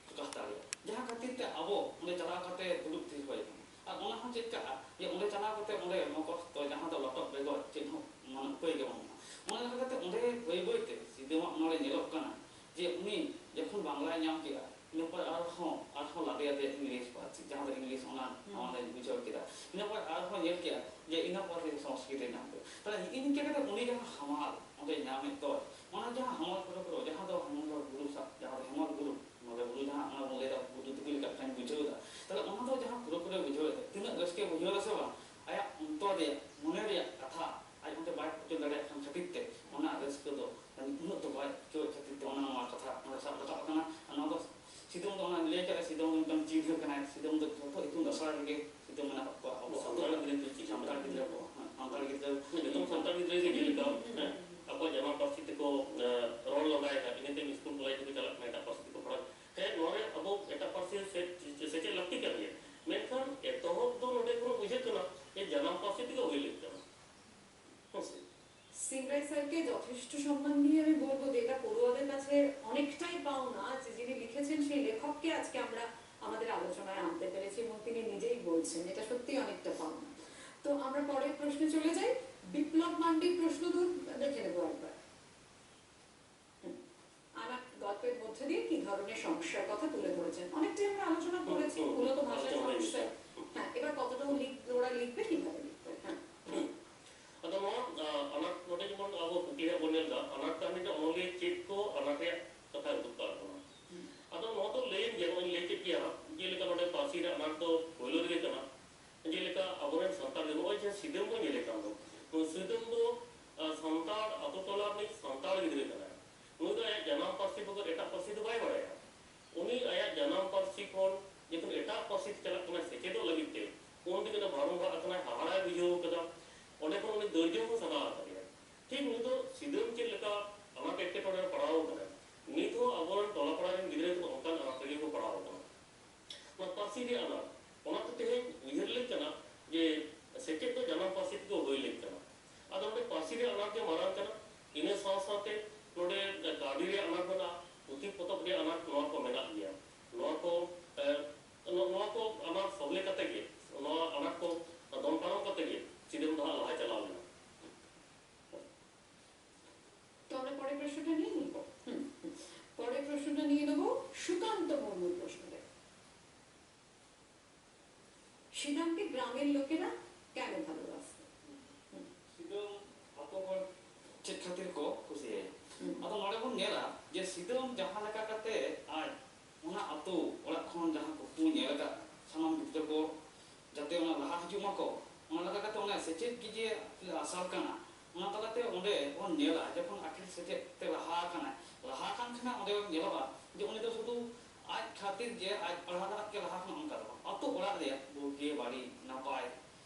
ᱯᱨᱚᱠᱟᱥ ᱫᱟᱲᱮᱭᱟᱜᱼᱟ, ᱡᱟᱦᱟᱸ ᱠᱷᱟᱹᱛᱤᱨ ᱛᱮ ᱟᱵᱚ ᱚᱸᱰᱮ ᱪᱟᱞᱟᱣ ᱠᱟᱛᱮ ᱫᱩᱲᱩᱵ ᱛᱷᱤᱨ ᱦᱩᱭ ᱟᱠᱟᱱᱟ᱾ ᱟᱨ ᱚᱱᱟ ᱦᱚᱸ ᱪᱮᱫ ᱠᱟᱜᱼᱟ ᱡᱮ ᱚᱸᱰᱮ ᱪᱟᱞᱟᱣ ᱠᱟᱛᱮ ᱚᱸᱰᱮ ᱢᱚᱠᱚᱥᱛᱚ ᱡᱟᱦᱟᱸ ᱫᱚ ᱞᱚᱴᱚᱢ ᱵᱮᱜᱚᱨ ᱪᱮᱫ ᱦᱚᱸ ᱢᱟᱱᱮ ᱩᱯᱟᱹᱭ ᱜᱮ ᱵᱟᱹᱱᱩᱜᱼᱟ᱾ ᱚᱱᱟ ᱞᱮᱠᱟ ᱠᱟᱛᱮ ᱚᱸᱰᱮ ᱵᱟᱹᱭ ᱵᱟᱹᱭ ᱛᱮ ᱥᱤᱫᱟᱹᱣᱟᱜ ᱱᱚᱰᱮ ᱧᱮᱞᱚᱜ ᱠᱟᱱᱟ ᱡᱮ ᱩᱱᱤ ᱡᱚᱠᱷᱚᱱ ᱵᱟᱝᱞᱟᱭ ᱧᱟᱢ ᱠᱮᱜᱼᱟ, ᱤᱱᱟᱹ ᱯᱚᱨᱮ ᱟᱨᱦᱚᱸ ᱟᱨᱦᱚᱸ ᱞᱟᱫᱮ ᱟᱫᱮ ᱤᱝᱞᱤᱥ ᱯᱟᱹᱨᱥᱤ, ᱡᱟᱦᱟᱸ ᱫᱚ ᱤᱝᱞᱤᱥ ᱚᱱᱟ ᱱᱟᱣᱟ ᱫᱚᱧ ᱵᱩᱡᱷᱟᱹᱣ ᱠᱮᱫᱟ᱾ ᱤᱱᱟᱹ ᱯᱚᱨᱮ ᱟᱨᱦᱚᱸ ᱧᱮᱞ ᱠᱮᱜᱼᱟ ᱡᱮ ᱤᱱᱟᱹ ᱯᱚᱨᱮ ᱥᱚᱝᱥᱠᱨᱤᱛ ᱮ ᱧᱟᱢ ᱠᱮᱫᱟ᱾ ᱛᱟᱦᱞᱮ ᱤᱱᱠᱟᱹ ᱠᱟᱛᱮ ᱩᱱᱤ ᱡᱟᱦᱟᱸ ᱦᱟᱢᱟᱞ ᱚᱸᱰᱮ ᱧᱟᱢᱮᱫ ᱫᱚ, ᱚᱱᱟ ᱡᱟᱦᱟᱸ ᱦᱟᱢᱟᱞ ᱯᱩᱨᱟᱹ ᱯᱩᱨᱟᱹ ᱡᱟᱦᱟᱸ ᱫᱚ ᱦᱮᱢᱟᱞ ᱵᱩᱨᱩ ᱥᱟᱵ, ᱡᱟᱦᱟᱸ ᱫᱚ ᱦᱮᱢᱟᱞ ᱵᱩᱨᱩ, ᱱᱚᱰᱮ ᱵᱩᱨᱩ ᱡᱟᱦᱟᱸ ᱚᱱᱟ ᱵᱚᱱ ᱞᱟᱹᱭ ᱫᱟ ᱵᱩᱨᱩ ᱫᱷᱤᱨᱤ ᱞᱮᱠᱟ ᱠᱷᱟᱱ ᱵᱩᱡᱷᱟᱹᱣ ᱮᱫᱟ᱾ ᱛᱟᱦᱞᱮ ᱚᱱᱟ ᱫᱚ ᱡᱟᱦᱟᱸ ᱯᱩᱨᱟᱹ ᱯᱩᱨᱟᱹ ᱵᱩᱡᱷᱟᱹᱣ ᱮᱫᱟ, ᱛᱤᱱᱟᱹᱜ ᱨᱟᱹᱥᱠᱟᱹ ᱵᱩᱡᱷᱟᱹᱣ ᱮᱫᱟ ᱥᱮ ᱵᱟᱝ, ᱟᱭᱟᱜ ᱚᱱᱛᱚᱨ ᱨᱮᱭᱟᱜ ᱢᱚᱱᱮ ᱨᱮᱭᱟᱜ ᱠᱟᱛᱷᱟ ᱟᱡ ᱚᱱᱛᱮ ᱵᱟᱭ ᱩᱪᱟᱹᱲ ᱫᱟᱲᱮᱭᱟᱜ ᱠᱟᱱ ᱠᱷᱟᱹᱛᱤᱨ ᱛᱮ ᱚᱱᱟ ᱨᱟᱹᱥᱠᱟᱹ ᱫᱚ ᱩᱱᱟᱹᱜ ᱫᱚ ᱵᱟᱭ ᱟᱹᱭᱠᱟᱹᱣᱮᱫ ᱠᱷᱟᱹᱛᱤᱨ ᱛᱮ ᱚᱱᱟ ᱱᱚᱣᱟ ᱠᱟᱛᱷᱟ ᱱᱚᱰᱮ ᱥᱟᱵ ᱨᱟᱠᱟᱵ ᱟᱠᱟᱱᱟ᱾ ᱟᱨ ᱱᱚᱣᱟ ᱫᱚ ᱥᱤᱫᱩ ᱫᱚ ᱚᱱᱟ ᱞᱟᱹᱭ ᱠᱟᱜᱼᱟ, ᱥᱤᱫᱩ ᱫᱚ ᱢᱤᱫᱴᱟᱝ ᱪᱤᱱᱦᱟᱹ ᱠᱟᱱᱟᱭ᱾ ᱥᱤᱫᱩ ᱫᱚ ᱡᱚᱛᱚ ᱤᱛᱩᱱ ᱟᱥᱲᱟ ᱨᱮᱜᱮ ᱥᱤᱫᱩ ᱢᱮᱱᱟᱜ ᱠᱚᱣᱟ, ᱟᱵᱚ ᱥᱟᱱᱛᱟᱲ ᱜᱤᱫᱽᱨᱟᱹ ᱠᱚ ᱪᱤᱱᱦᱟᱹ ᱥᱟᱱᱛᱟᱲ ᱜᱤᱫᱽᱨᱟᱹ ᱠᱚ, ᱦᱮᱸ, ᱥᱟᱱᱛᱟᱲ ᱜᱤᱫᱽᱨᱟᱹ ᱡᱚᱛᱚ ᱥᱟᱱᱛᱟᱲ ᱜᱤᱫᱽᱨᱟᱹ ᱜᱮ ᱡᱮᱞᱮᱠᱟ, ᱦᱮᱸ, ᱟᱠᱚᱣᱟᱜ ᱡᱟᱱᱟᱢ ᱯᱟᱹᱨᱥᱤ ᱛᱮᱠᱚ, ᱮ, ᱨᱚᱲ ᱞᱟᱸᱫᱟᱭᱮᱫᱟ, ᱤᱱᱟᱹ ᱛᱟᱭᱚᱢ ᱥᱠᱩᱞ ᱠᱚᱞᱮᱡᱽ ᱨᱮᱠᱚ ᱪᱟᱞᱟᱜ ᱠᱟᱱᱟ, ᱮᱴᱟᱜ ᱯᱟᱹᱨᱥᱤ ᱛᱮᱠᱚ ᱯᱟᱲᱦᱟᱜ᱾ ᱦᱮᱸ, ᱱᱚᱣᱟ ᱨᱮ ᱟᱵᱚ ᱮᱴᱟᱜ ᱯᱟᱹᱨᱥᱤ ᱥᱮ-, ᱥᱮᱪᱮᱫ ᱞᱟᱹᱠᱛᱤ ᱠᱟᱱ ᱜᱮᱭᱟ, ᱢᱮᱱᱠᱷᱟᱱ ᱮᱛᱚᱦᱚᱵ ᱫᱚ ᱱᱚᱰᱮ ᱠᱷᱚᱱ ᱵᱩᱡᱷᱟᱹᱜ ᱠᱟᱱᱟ ᱡᱮ ᱡᱟᱱᱟᱢ ᱯᱟᱹᱨᱥᱤ ᱛᱮᱜᱮ ᱦᱩᱭ ᱞᱟᱹᱠᱛᱤ ᱠᱟᱱᱟ᱾ ᱦᱮᱸ ᱥᱮ? সিংরাই স্যারকে যথেষ্ট সম্মান দিয়ে আমি বলবো যে এটা পড়ুয়াদের কাছে অনেকটাই পাওনা যে যিনি লিখেছেন সেই লেখককে আজকে আমরা আমাদের আলোচনায় আনতে পেরেছি এবং তিনি নিজেই বলছেন এটা সত্যিই অনেকটা পাওনা। তো আমরা পরের প্রশ্নে চলে যাই। বিপ্লব মান্ডির প্রশ্ন দূর দেখে নেবো একবার। হুম। আনাত গল্পের মধ্যে দিয়ে কি ধরনের সমস্যার কথা তুলে ধরেছেন? অনেকটাই আমরা আলোচনা করেছি, মূলত ভাষার সমস্যা। হ্যাঁ, এবার কতটা ও লিখ-, ওরা লিখবে, কিভাবে লিখবে? হ্যাঁ। ᱟᱫᱚ ᱱᱚᱣᱟ ᱟᱱᱟᱴ ᱱᱚᱰᱮ ᱡᱮᱢᱚᱱ ᱟᱵᱚ ᱠᱩᱠᱞᱤ ᱦᱟᱸᱜ ᱵᱚᱱ ᱧᱮᱞ ᱮᱫᱟ, ᱟᱱᱟᱴ ᱛᱟᱦᱮᱸ ᱞᱮᱱᱠᱷᱟᱱ ᱚᱱᱚᱞᱤᱭᱟᱹ ᱪᱮᱫ ᱠᱚ ᱟᱱᱟᱴ ᱨᱮᱭᱟᱜ ᱠᱟᱛᱷᱟᱭ ᱩᱫᱩᱜ ᱠᱟᱜ ᱵᱚᱱᱟ᱾ ᱟᱫᱚ ᱱᱚᱣᱟ ᱫᱚ ᱞᱟᱹᱭᱮᱱ ᱜᱮᱭᱟ, ᱱᱚᱜᱼᱚᱭ ᱞᱟᱹᱭ ᱠᱮᱫ ᱜᱮᱭᱟ ᱦᱟᱸᱜ, ᱡᱮᱞᱮᱠᱟ ᱱᱚᱰᱮ ᱯᱟᱹᱨᱥᱤ ᱨᱮ ᱟᱱᱟᱴ ᱫᱚ ᱯᱳᱭᱞᱳ ᱨᱮᱜᱮ ᱠᱟᱱᱟ᱾ ᱡᱮᱞᱮᱠᱟ ᱟᱵᱚᱨᱮᱱ ᱥᱟᱱᱛᱟᱲ ᱜᱮ ᱱᱚᱜᱼᱚᱭ ᱡᱟᱦᱟᱸ ᱥᱤᱫᱟᱹᱢ ᱵᱚᱱ ᱧᱮᱞᱮ ᱠᱟᱱ ᱫᱚ, ᱱᱚᱣᱟ ᱥᱤᱫᱟᱹᱢ ᱫᱚ ᱥᱟᱱᱛᱟᱲ ᱥᱤᱫᱟᱹᱢ ᱪᱮᱫ ᱞᱮᱠᱟ ᱟᱱᱟᱴ ᱮᱴᱠᱮᱴᱚᱬᱮ ᱨᱮ ᱯᱟᱲᱟᱣ ᱟᱠᱟᱱᱟ, ᱱᱤᱛ ᱦᱚᱸ ᱟᱵᱚᱨᱮᱱ ᱴᱚᱞᱟ ᱯᱟᱲᱟ ᱨᱮᱱ ᱜᱤᱫᱽᱨᱟᱹ ᱠᱚᱫᱚ ᱚᱱᱠᱟᱱ ᱟᱱᱟᱴ ᱨᱮᱜᱮ ᱠᱚ ᱯᱟᱲᱟᱣ ᱟᱠᱟᱱᱟ᱾ ᱱᱚᱣᱟ ᱯᱟᱹᱨᱥᱤ ᱨᱮᱭᱟᱜ ᱟᱱᱟᱴ, ᱚᱱᱟᱛᱮ ᱛᱮᱦᱮᱧ ᱩᱭᱦᱟᱹᱨ ᱞᱮᱫ ᱠᱟᱱᱟ ᱡᱮ ᱥᱮᱪᱮᱫ ᱫᱚ ᱡᱟᱱᱟᱢ ᱯᱟᱹᱨᱥᱤ ᱛᱮᱫᱚ ᱦᱩᱭ ᱞᱮᱱ ᱠᱟᱱᱟ᱾ ᱟᱫᱚ ᱱᱚᱰᱮ ᱯᱟᱹᱨᱥᱤ ᱨᱮᱭᱟᱜ ᱟᱱᱟᱴ ᱜᱮ ᱢᱟᱨᱟᱝ ᱠᱟᱱᱟ, ᱤᱱᱟᱹ ᱥᱟᱶ ᱥᱟᱶᱛᱮ ᱱᱚᱰᱮ ᱠᱟᱹᱣᱰᱤ ᱨᱮᱭᱟᱜ ᱟᱱᱟᱴ ᱢᱮᱱᱟᱜᱼᱟ, ᱯᱩᱛᱷᱤ ᱯᱚᱛᱚᱵ ᱨᱮᱭᱟᱜ ᱟᱱᱟᱴ, ᱱᱚᱣᱟ ᱠᱚ ᱢᱮᱱᱟᱜ ᱜᱮᱭᱟ᱾ ᱱᱚᱣᱟ ᱠᱚ, ᱮ, ᱱᱚ-, ᱱᱚᱣᱟ ᱠᱚ ᱟᱱᱟᱴ ᱥᱚᱞᱦᱮ ᱠᱟᱛᱮ ᱜᱮ, ᱱᱚᱣᱟ ᱟᱱᱟᱴ ᱠᱚ ᱫᱚᱱ ᱯᱟᱨᱚᱢ ᱠᱟᱛᱮ ᱜᱮ ᱥᱤᱫᱟᱹᱢ ᱫᱚ ᱦᱟᱸᱜ ᱞᱟᱦᱟ ᱪᱟᱞᱟᱣ ᱞᱮᱱᱟ᱾ তো আমরা পরের প্রশ্নটা নিয়ে নিব। হুম, হুম। পরের প্রশ্নটা নিয়ে নেব সুকান্ত মুর্মুর প্রশ্নটা। সিদামকে গ্রামের লোকেরা কেন ভালোবাসত? হুম, ᱥᱤᱫᱟᱹᱢ ᱟᱛᱳ ᱦᱚᱲ ᱪᱮᱫ ᱠᱷᱟᱹᱛᱤᱨ ᱠᱚ ᱠᱩᱥᱤᱭᱟᱭᱟ? হুম, ᱟᱫᱚ ᱱᱚᱰᱮ ᱵᱚᱱ ᱧᱮᱞᱟ ᱡᱮ ᱥᱤᱫᱟᱹᱢ ᱡᱟᱦᱟᱸ ᱞᱮᱠᱟ ᱠᱟᱛᱮ ᱟᱡ ᱚᱱᱟ ᱟᱛᱳ ᱚᱲᱟᱜ ᱠᱷᱚᱱ ᱡᱟᱦᱟᱸ ᱠᱩᱠᱢᱩ ᱧᱮᱞ ᱟᱠᱟᱫ ᱥᱟᱱᱟᱢ ᱜᱤᱫᱽᱨᱟᱹ ᱠᱚ ᱡᱟᱛᱮ ᱚᱱᱟ ᱞᱟᱦᱟ ᱦᱤᱡᱩᱜ ᱢᱟᱠᱚ, ᱚᱱᱟ ᱞᱮᱠᱟ ᱠᱟᱛᱮ ᱚᱱᱟ ᱥᱮᱪᱮᱫ ᱜᱮ ᱡᱮ ᱟᱥᱟᱲ ᱠᱟᱱᱟ, ᱚᱱᱟ ᱛᱟᱞᱟᱛᱮ ᱚᱸᱰᱮ ᱵᱚᱱ ᱧᱮᱞᱟ ᱡᱚᱠᱷᱚᱱ ᱟᱹᱠᱤᱞ ᱥᱮᱪᱮᱫ ᱛᱮ ᱞᱟᱦᱟ ᱟᱠᱟᱱᱟᱭ, ᱞᱟᱦᱟ ᱟᱠᱟᱱ ᱠᱷᱟᱱ ᱚᱸᱰᱮ ᱧᱮᱞᱚᱜᱼᱟ ᱡᱮ ᱩᱱᱤ ᱫᱚ ᱥᱩᱫᱷᱩ ᱟᱡ ᱠᱷᱟᱹᱛᱤᱨ ᱡᱮ ᱟᱡ ᱯᱟᱲᱦᱟᱣ ᱞᱟᱹᱜᱤᱫ ᱜᱮ ᱞᱟᱦᱟ ᱠᱟᱱᱟ ᱚᱱᱠᱟ ᱫᱚ ᱵᱟᱝ, ᱟᱛᱳ ᱚᱲᱟᱜ ᱨᱮᱭᱟᱜ ᱵᱩᱜᱤ ᱵᱟᱹᱲᱤᱡ ᱱᱟᱯᱟᱭ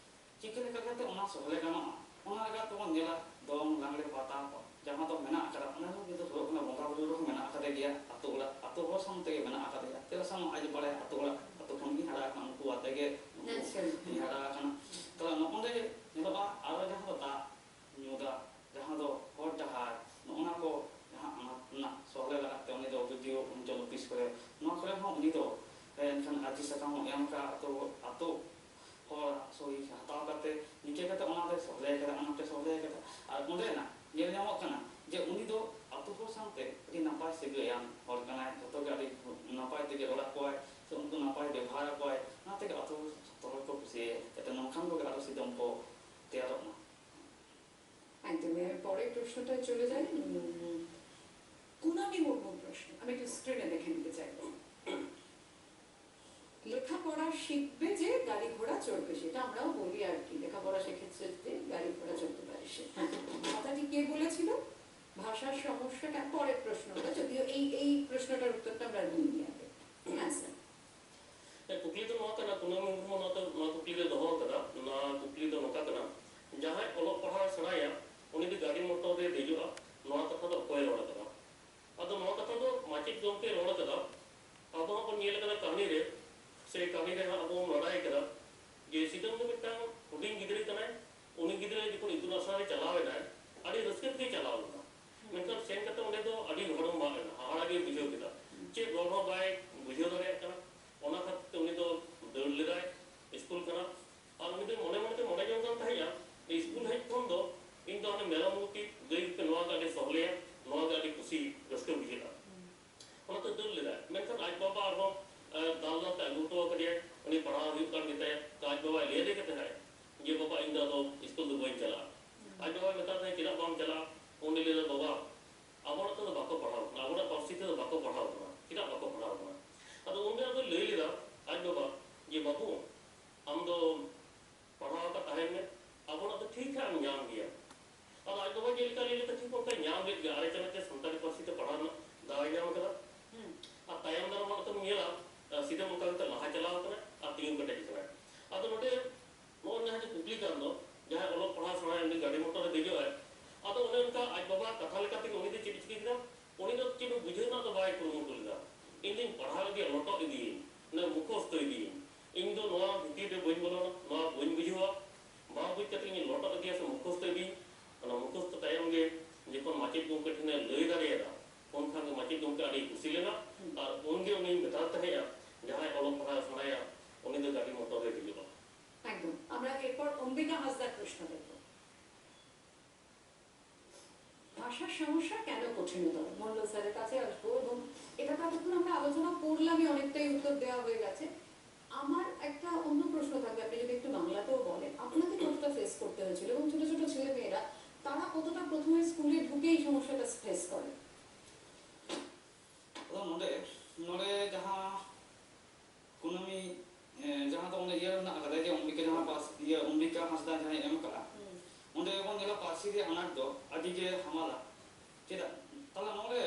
ᱪᱤᱠᱟᱹ ᱞᱮᱠᱟ ᱠᱟᱛᱮ ᱚᱱᱟ ᱥᱚᱦᱞᱮ ᱜᱟᱱᱚᱜᱼᱟ, ᱚᱱᱟ ᱞᱮᱠᱟ ᱛᱮᱵᱚᱱ ᱧᱮᱞᱟ ᱫᱚᱝ ᱞᱟᱜᱽᱲᱮ ᱯᱟᱛᱟ ᱠᱚ ᱡᱟᱦᱟᱸ ᱫᱚ ᱢᱮᱱᱟᱜ ᱟᱠᱟᱫᱟ, ᱚᱱᱟ ᱫᱚ ᱠᱤᱱᱛᱩ ᱥᱚᱲᱚᱠ ᱨᱮᱱᱟᱜ ᱵᱚᱸᱜᱟ ᱵᱩᱨᱩ ᱨᱮᱦᱚᱸ ᱢᱮᱱᱟᱜ ᱟᱠᱟᱫ ᱜᱮᱭᱟ, ᱟᱛᱳ ᱚᱲᱟᱜ ᱟᱛᱳ ᱦᱚᱲ ᱥᱟᱶ ᱛᱮᱜᱮ ᱢᱮᱱᱟᱜ ᱟᱠᱟᱫ ᱜᱮᱭᱟ᱾ ᱪᱮᱫᱟᱜ ᱥᱮ ᱟᱡ ᱵᱟᱲᱟᱭᱟ ᱟᱛᱳ ᱚᱲᱟᱜ ᱟᱛᱳ ᱠᱷᱚᱱ ᱜᱮ ᱦᱟᱨᱟ ᱟᱠᱟᱱᱟ, ᱩᱱᱠᱩ ᱟᱛᱮ ᱜᱮ ᱩᱱᱠᱩ ᱟᱪᱪᱷᱟ᱾ ᱦᱟᱨᱟ ᱟᱠᱟᱱᱟ᱾ ᱛᱟᱦᱞᱮ ᱱᱚᱜᱼᱚᱸᱰᱮ ᱧᱮᱞᱚᱜᱼᱟ ᱟᱨᱚ ᱡᱟᱦᱟᱸ ᱫᱚ ᱫᱟᱜ ᱧᱩ ᱫᱟᱜ, ᱡᱟᱦᱟᱸ ᱫᱚ ᱦᱚᱨ ᱰᱟᱦᱟᱨ, ᱱᱚᱜᱼᱚ ᱱᱟ ᱠᱚ ᱡᱟᱦᱟᱸ ᱟᱱᱟᱴ ᱨᱮᱱᱟᱜ ᱥᱚᱦᱞᱮ ᱞᱟᱜᱟᱫ ᱛᱮ ᱩᱱᱤ ᱫᱚ ᱵᱤ ᱰᱤ ᱳ ᱚᱧᱪᱚᱞ ᱚᱯᱷᱤᱥ ᱠᱚᱨᱮ ᱱᱚᱣᱟ ᱠᱚᱨᱮ ᱦᱚᱸ ᱩᱱᱤ ᱫᱚ ᱮᱱᱠᱷᱟᱱ ᱟᱨᱡᱤ ᱥᱟᱠᱟᱢ ᱦᱚᱸ ᱮᱢ ᱟᱠᱟᱫ ᱟᱛᱳ ᱟᱛᱳ ᱦᱚᱲᱟᱜ ᱥᱚᱦᱤ ᱦᱟᱛᱟᱣ ᱠᱟᱛᱮ ᱱᱤᱝᱠᱟᱹ ᱠᱟᱛᱮ ᱚᱱᱟ ᱫᱚᱭ ᱥᱚᱦᱞᱮ ᱠᱟᱫᱟ, ᱟᱱᱟᱴ ᱮ ᱥᱚᱦᱞᱮ ᱠᱟᱫᱟ᱾ ᱟᱨ ᱚᱸᱰᱮᱱᱟᱜ ᱧᱮᱞ ᱧᱟᱢᱚᱜ ᱠᱟᱱᱟ ᱡᱮ ᱩᱱᱤ ᱫᱚ ᱟᱛᱳ ᱦᱚᱲ ᱥᱟᱶᱛᱮ ᱟᱹᱰᱤ ᱱᱟᱯᱟᱭ ᱥᱟᱹᱜᱟᱹᱭᱟᱱ ᱦᱚᱲ ᱠᱟᱱᱟᱭ, ᱡᱚᱛᱚ ᱜᱮ ᱟᱹᱰᱤ ᱱᱟᱯᱟᱭ ᱛᱮᱜᱮ ᱨᱚᱲ ᱟᱠᱚᱣᱟᱭ ᱥᱮ ᱩᱱᱠᱩ ᱱᱟᱯᱟᱭ ᱵᱮᱵᱚᱦᱟᱨ ᱟᱠᱚᱣᱟᱭ, ᱚᱱᱟ ᱛᱮᱜᱮ ᱟᱛᱳ ᱦᱚᱲ ᱡᱚᱛᱚ ᱦᱚᱲ ᱠᱚ ᱠᱩᱥᱤᱭᱟᱭᱟ᱾ ᱡᱟᱛᱮ ᱱᱚᱝᱠᱟᱱ ᱠᱚᱜᱮ ᱟᱨᱚ ᱥᱤᱫᱟᱹᱢ ᱠᱚ ᱛᱮᱭᱟᱨᱚᱜ ᱢᱟ᱾ একদম। এর পরের প্রশ্নটা চলে যাই উম, কুনামি মুর্মুর প্রশ্ন, আমি একটু স্ক্রিনে দেখে নিতে চাইবো। লেখাপড়া শিখবে যে গাড়ি ঘোড়া চড়বে, সেটা আমরাও বলি আর কি, লেখাপড়া শিখেছে যে গাড়ি ঘোড়া চড়তে পারে সে। কথাটি কে বলেছিল? ভাষার সমস্যাটা পরের প্রশ্নটা, যদিও এই এই প্রশ্নটার উত্তরটা আমরা নিয়ে নিই আগে। হ্যাঁ স্যার। ᱠᱩᱠᱞᱤ ᱫᱚ ᱱᱚᱣᱟ ᱠᱟᱱᱟ, ᱠᱩᱱᱟᱹᱢᱤ ᱢᱩᱨᱢᱩ ᱱᱚᱣᱟ ᱫᱚ, ᱱᱚᱣᱟ ᱠᱩᱠᱞᱤ ᱫᱚᱭ ᱫᱚᱦᱚ ᱟᱠᱟᱫᱟ᱾ ᱱᱚᱣᱟ ᱠᱩᱠᱞᱤ ᱫᱚ ᱱᱚᱝᱠᱟ ᱠᱟᱱᱟ, ᱡᱟᱦᱟᱸᱭ ᱚᱞᱚᱜ ᱯᱟᱲᱦᱟᱣ ᱥᱮᱬᱟᱭᱟ, ᱩᱱᱤ ᱫᱚ ᱜᱟᱹᱰᱤ ᱢᱚᱴᱚᱨ ᱨᱮ ᱫᱮᱡᱚᱜᱼᱟ, ᱡᱟᱦᱟᱸ ᱟᱵᱚ ᱵᱚᱱ ᱵᱟᱲᱟᱭ ᱠᱟᱫᱟ ᱡᱮ ᱥᱤᱛᱩᱝ ᱫᱚ ᱢᱤᱫᱴᱟᱝ ᱦᱩᱰᱤᱧ ᱜᱤᱫᱽᱨᱟᱹ ᱠᱟᱱᱟᱭ᱾ ᱩᱱᱤ ᱜᱤᱫᱽᱨᱟᱹ ᱡᱚᱠᱷᱚᱱ ᱤᱛᱩᱱ ᱟᱥᱲᱟ ᱨᱮ ᱪᱟᱞᱟᱣ ᱮᱱᱟᱭ, ᱟᱹᱰᱤ ᱨᱟᱹᱥᱠᱟᱹ ᱛᱮᱜᱮ ᱪᱟᱞᱟᱣ ᱞᱮᱱᱟ᱾ ᱢᱮᱱᱠᱷᱟᱱ ᱥᱮᱱ ᱠᱟᱛᱮ ᱚᱸᱰᱮ ᱫᱚ ᱟᱹᱰᱤ ᱦᱚᱲᱚᱢ ᱵᱟᱜ ᱮᱱᱟ, ᱦᱟᱦᱟᱲᱟ ᱜᱮ ᱵᱩᱡᱷᱟᱹᱣ ᱠᱮᱫᱟ᱾ ᱪᱮᱫ ᱨᱚᱲ ᱦᱚᱸ ᱵᱟᱭ ᱵᱩᱡᱷᱟᱹᱣ ᱫᱟᱲᱮᱭᱟᱜ ᱠᱟᱱᱟ᱾ ᱚᱱᱟ ᱠᱷᱟᱹᱛᱤᱨ ᱛᱮ ᱩᱱᱤ ᱫᱚ ᱫᱟᱹᱲ ᱞᱮᱫᱟᱭ ᱥᱠᱩᱞ ᱠᱷᱚᱱᱟᱜ᱾ ᱟᱨ ᱩᱱᱤ ᱫᱚ ᱢᱚᱱᱮ ᱢᱚᱱᱮᱛᱮ ᱢᱚᱱᱮ ᱡᱚᱝ ᱠᱟᱱ ᱛᱟᱦᱮᱸᱫᱼᱟ ᱡᱮ ᱥᱠᱩᱞ ᱦᱮᱡ ᱠᱷᱚᱱ ᱫᱚ ᱤᱧ ᱫᱚ ᱦᱟᱱᱮ ᱢᱮᱨᱚᱢ ᱜᱩᱯᱤ, ᱜᱟᱹᱭ ᱜᱩᱯᱤ, ᱱᱚᱣᱟ ᱜᱮ ᱟᱹᱰᱤ ᱥᱚᱦᱞᱮᱭᱟ, ᱱᱚᱣᱟ ᱜᱮ ᱟᱹᱰᱤ ᱠᱩᱥᱤ ᱨᱟᱹᱥᱠᱟᱹ ᱵᱩᱡᱷᱟᱹᱜᱼᱟ᱾ ᱚᱱᱟᱛᱮ ᱫᱟᱹᱲ ᱞᱮᱫᱟᱭ᱾ ᱢᱮᱱᱠᱷᱟᱱ ᱟᱡ ᱵᱟᱵᱟ ᱟᱨᱦᱚᱸ, ᱮ, ᱫᱟᱞ ᱫᱟᱞ ᱛᱮ ᱟᱹᱜᱩ ᱦᱚᱴᱚ ᱟᱠᱟᱫᱮᱭᱟᱭ᱾ ᱩᱱᱤ ᱯᱟᱲᱦᱟᱣ ᱦᱩᱭᱩᱜ ᱠᱟᱱ ᱜᱮᱛᱟᱭᱟ᱾ ᱛᱚ ᱟᱡ ᱵᱟᱵᱟᱭ ᱞᱟᱹᱭ ᱟᱫᱮ ᱠᱟᱱ ᱛᱟᱦᱮᱸᱫ ᱡᱮ, "ᱵᱟᱵᱟ, ᱤᱧ ᱫᱚ ᱟᱫᱚ ᱥᱠᱩᱞ ᱫᱚ ᱵᱟᱹᱧ ᱪᱟᱞᱟᱜᱼᱟ᱾" ᱟᱡ ᱵᱟᱵᱟᱭ ᱢᱮᱛᱟᱫ ᱫᱤᱧᱟ, "ᱪᱮᱫᱟᱜ ᱵᱟᱢ ᱪᱟᱞᱟᱜᱼᱟ?" ᱩᱱᱤ ᱞᱟᱹᱭ ᱫᱟ, "ᱵᱟᱵᱟ, ᱟᱵᱚ ᱚᱲᱟᱜ ᱫᱚ ᱵᱟᱠᱚ ᱯᱟᱲᱦᱟᱣ ᱠᱟᱱᱟ, ᱟᱵᱚ ᱚᱲᱟᱜ ᱯᱟᱹᱨᱥᱤ ᱛᱮᱫᱚ ᱵᱟᱠᱚ ᱯᱟᱲᱦᱟᱣ ᱠᱟᱱᱟ, ᱪᱮᱫᱟᱜ ᱵᱟᱠᱚ ᱯᱟᱲᱦᱟᱣ ᱠᱟᱱᱟ?" ᱟᱫᱚ ᱩᱱᱤ ᱟᱫᱚᱭ ᱞᱟᱹᱭ ᱞᱮᱫᱟ ᱟᱡ ᱵᱟᱵᱟ ᱡᱮ, "ᱵᱟᱹᱵᱩ, ᱟᱢ ᱫᱚ ᱯᱟᱲᱦᱟᱣ ᱟᱠᱟᱫ ᱛᱟᱦᱮᱱ ᱢᱮ, ᱟᱵᱚ ᱚᱲᱟᱜ ᱫᱚ ᱴᱷᱤᱠ ᱦᱟᱸᱜ ᱮᱢ ᱧᱟᱢ ᱜᱮᱭᱟ᱾" ᱟᱫᱚ ᱟᱡ ᱵᱟᱵᱟ ᱪᱮᱫ ᱞᱮᱠᱟ ᱞᱟᱹᱭ ᱞᱮᱫᱟ, ᱴᱷᱤᱠ ᱚᱱᱠᱟᱭ ᱧᱟᱢ ᱞᱮᱫ ᱜᱮᱭᱟ, ᱟᱨᱮ ᱪᱟᱱᱟᱪ ᱨᱮ ᱥᱟᱱᱛᱟᱲᱤ ᱯᱟᱹᱨᱥᱤ ᱛᱮ ᱯᱟᱲᱦᱟᱣ ᱨᱮᱱᱟᱜ ᱫᱟᱣ ᱮ ᱧᱟᱢ ᱠᱟᱫᱟ᱾ ᱦᱩᱸ᱾ ᱟᱨ ᱛᱟᱭᱚᱢ ᱫᱟᱨᱟᱢ ᱚᱱᱟ ᱛᱮᱢ ᱧᱮᱞᱟ, ᱟᱨ ᱥᱤᱫᱟᱹ ᱚᱱᱠᱟ ᱠᱟᱛᱮ ᱞᱟᱦᱟ ᱪᱟᱞᱟᱣ ᱠᱟᱱᱟ ᱟᱨ ᱛᱤᱸᱜᱩ ᱠᱮᱴᱮᱡ ᱠᱟᱱᱟ᱾ ᱟᱫᱚ ᱱᱚᱰᱮ ᱱᱚᱜᱼᱚᱭ ᱡᱟᱦᱟᱸ ᱡᱮ ᱠᱩᱠᱞᱤ ᱠᱟᱱ ᱫᱚ, ᱡᱟᱦᱟᱸᱭ ᱚᱞᱚᱜ ᱯᱟᱲᱦᱟᱣ ᱥᱮᱬᱟᱭᱟ, ᱩᱱᱤ ᱜᱟᱹᱰᱤ ᱢᱚᱴᱚᱨ ᱨᱮ ᱫᱮᱡᱚᱜᱼᱟᱭ, ᱟᱫᱚ ᱚᱱᱮ ᱚᱱᱠᱟ ᱟᱡ ᱵᱟᱵᱟᱣᱟᱜ ᱠᱟᱛᱷᱟ ᱞᱮᱠᱟ ᱛᱮᱜᱮ ᱩᱱᱤ ᱫᱚ ᱪᱮᱫ ᱮ ᱪᱤᱠᱟᱹ ᱠᱮᱫᱟ? ᱩᱱᱤ ᱫᱚ ᱪᱮᱫ ᱦᱚᱸ ᱵᱩᱡᱷᱟᱹᱣ ᱨᱮᱱᱟᱜ ᱫᱚ ᱵᱟᱭ ᱠᱩᱨᱩᱢᱩᱴᱩ ᱞᱮᱫᱟ᱾ "ᱤᱧ ᱫᱩᱧ ᱯᱟᱲᱦᱟᱣ ᱤᱫᱤᱭᱟ, ᱞᱚᱴᱚᱜ ᱤᱫᱤᱭᱟᱹᱧ, ᱢᱟᱱᱮ ᱢᱩᱠᱷᱚᱥᱛᱚ ᱤᱫᱤᱭᱟᱹᱧ, ᱤᱧ ᱫᱚ ᱱᱚᱣᱟ ᱵᱷᱤᱛᱤᱨ ᱨᱮ ᱵᱟᱹᱧ ᱵᱚᱞᱚᱱᱟ, ᱱᱚᱣᱟ ᱵᱟᱹᱧ ᱵᱩᱡᱷᱟᱹᱣᱟ, ᱵᱟᱝ ᱵᱩᱡᱽ ᱠᱟᱛᱮ ᱤᱧ ᱞᱚᱴᱚᱜ ᱤᱫᱤᱭᱟ ᱥᱮ ᱢᱩᱠᱷᱚᱥᱛᱚ ᱤᱫᱤᱭᱟᱹᱧ?" ᱚᱱᱟ ᱢᱩᱠᱷᱚᱥᱛᱚ ᱛᱟᱭᱚᱢ ᱜᱮ ᱡᱚᱠᱷᱚᱱ ᱢᱟᱪᱮᱫ ᱜᱚᱢᱠᱮ ᱴᱷᱮᱱᱮ ᱞᱟᱹᱭ ᱫᱟᱲᱮᱭᱟᱫᱟ, ᱩᱱ ᱠᱷᱟᱱ ᱜᱮ ᱢᱟᱪᱮᱫ ᱜᱚᱢᱠᱮ ᱟᱹᱰᱤ ᱠᱩᱥᱤ ᱞᱮᱱᱟ᱾ ᱟᱨ ᱩᱱᱜᱮ ᱩᱱᱤᱧ ᱢᱮᱛᱟᱫ ᱛᱟᱦᱮᱸᱫᱼᱟ, ᱡᱟᱦᱟᱸᱭ ᱚᱞᱚᱜ ᱯᱟᱲᱦᱟᱣ ᱥᱮᱬᱟᱭᱟ, ᱩᱱᱤ ᱫᱚ ᱜᱟᱹᱰᱤ ᱢᱚᱴᱚᱨ ᱨᱮ ᱫᱮᱡᱚᱜᱼᱟ᱾ একদম। আমরা এরপর অম্বিকা হাসদার প্রশ্ন দেখব। ভাষার সমস্যা কেন কঠিনতর? মন্ডল স্যারের কাছে আসবো এবং এটা তো এতক্ষণ আমরা আলোচনা করলামই, অনেকটাই উত্তর দেওয়া হয়ে গেছে। আমার একটা অন্য প্রশ্ন থাকবে, আপনি যদি একটু বাংলাতেও বলেন, আপনাকে কতটা ফেস করতে হয়েছিল এবং ছোট ছোট ছেলে মেয়েরা তারা কতটা প্রথমে স্কুলে ঢুকে এই সমস্যাটা ফেস করে? ᱟᱫᱚ ᱱᱚᱰᱮ, ᱱᱚᱰᱮ ᱡᱟᱦᱟᱸ ᱠᱩᱱᱟᱹᱢᱤ, ᱮ, ᱡᱟᱦᱟᱸ ᱫᱚ ᱚᱸᱰᱮ ᱤᱭᱟᱹ ᱢᱮᱱᱟᱜ ᱟᱠᱟᱫᱟ ᱡᱮ ᱚᱢᱵᱤᱠᱟ, ᱡᱟᱦᱟᱸ ᱯᱟᱥ-, ᱤᱭᱟᱹ ᱚᱢᱵᱤᱠᱟ ᱦᱟᱸᱥᱫᱟ ᱡᱟᱦᱟᱸᱭ ᱮᱢ ᱟᱠᱟᱫᱼᱟ, ᱦᱩᱸ᱾ ᱚᱸᱰᱮ ᱵᱚᱱ ᱧᱮᱞᱟ ᱯᱟᱹᱨᱥᱤ ᱨᱮᱭᱟᱜ ᱟᱱᱟᱴ ᱫᱚ ᱟᱹᱰᱤ ᱜᱮ ᱦᱟᱢᱟᱞᱟ᱾ ᱪᱮᱫᱟᱜ? ᱛᱟᱦᱞᱮ ᱱᱚᱰᱮ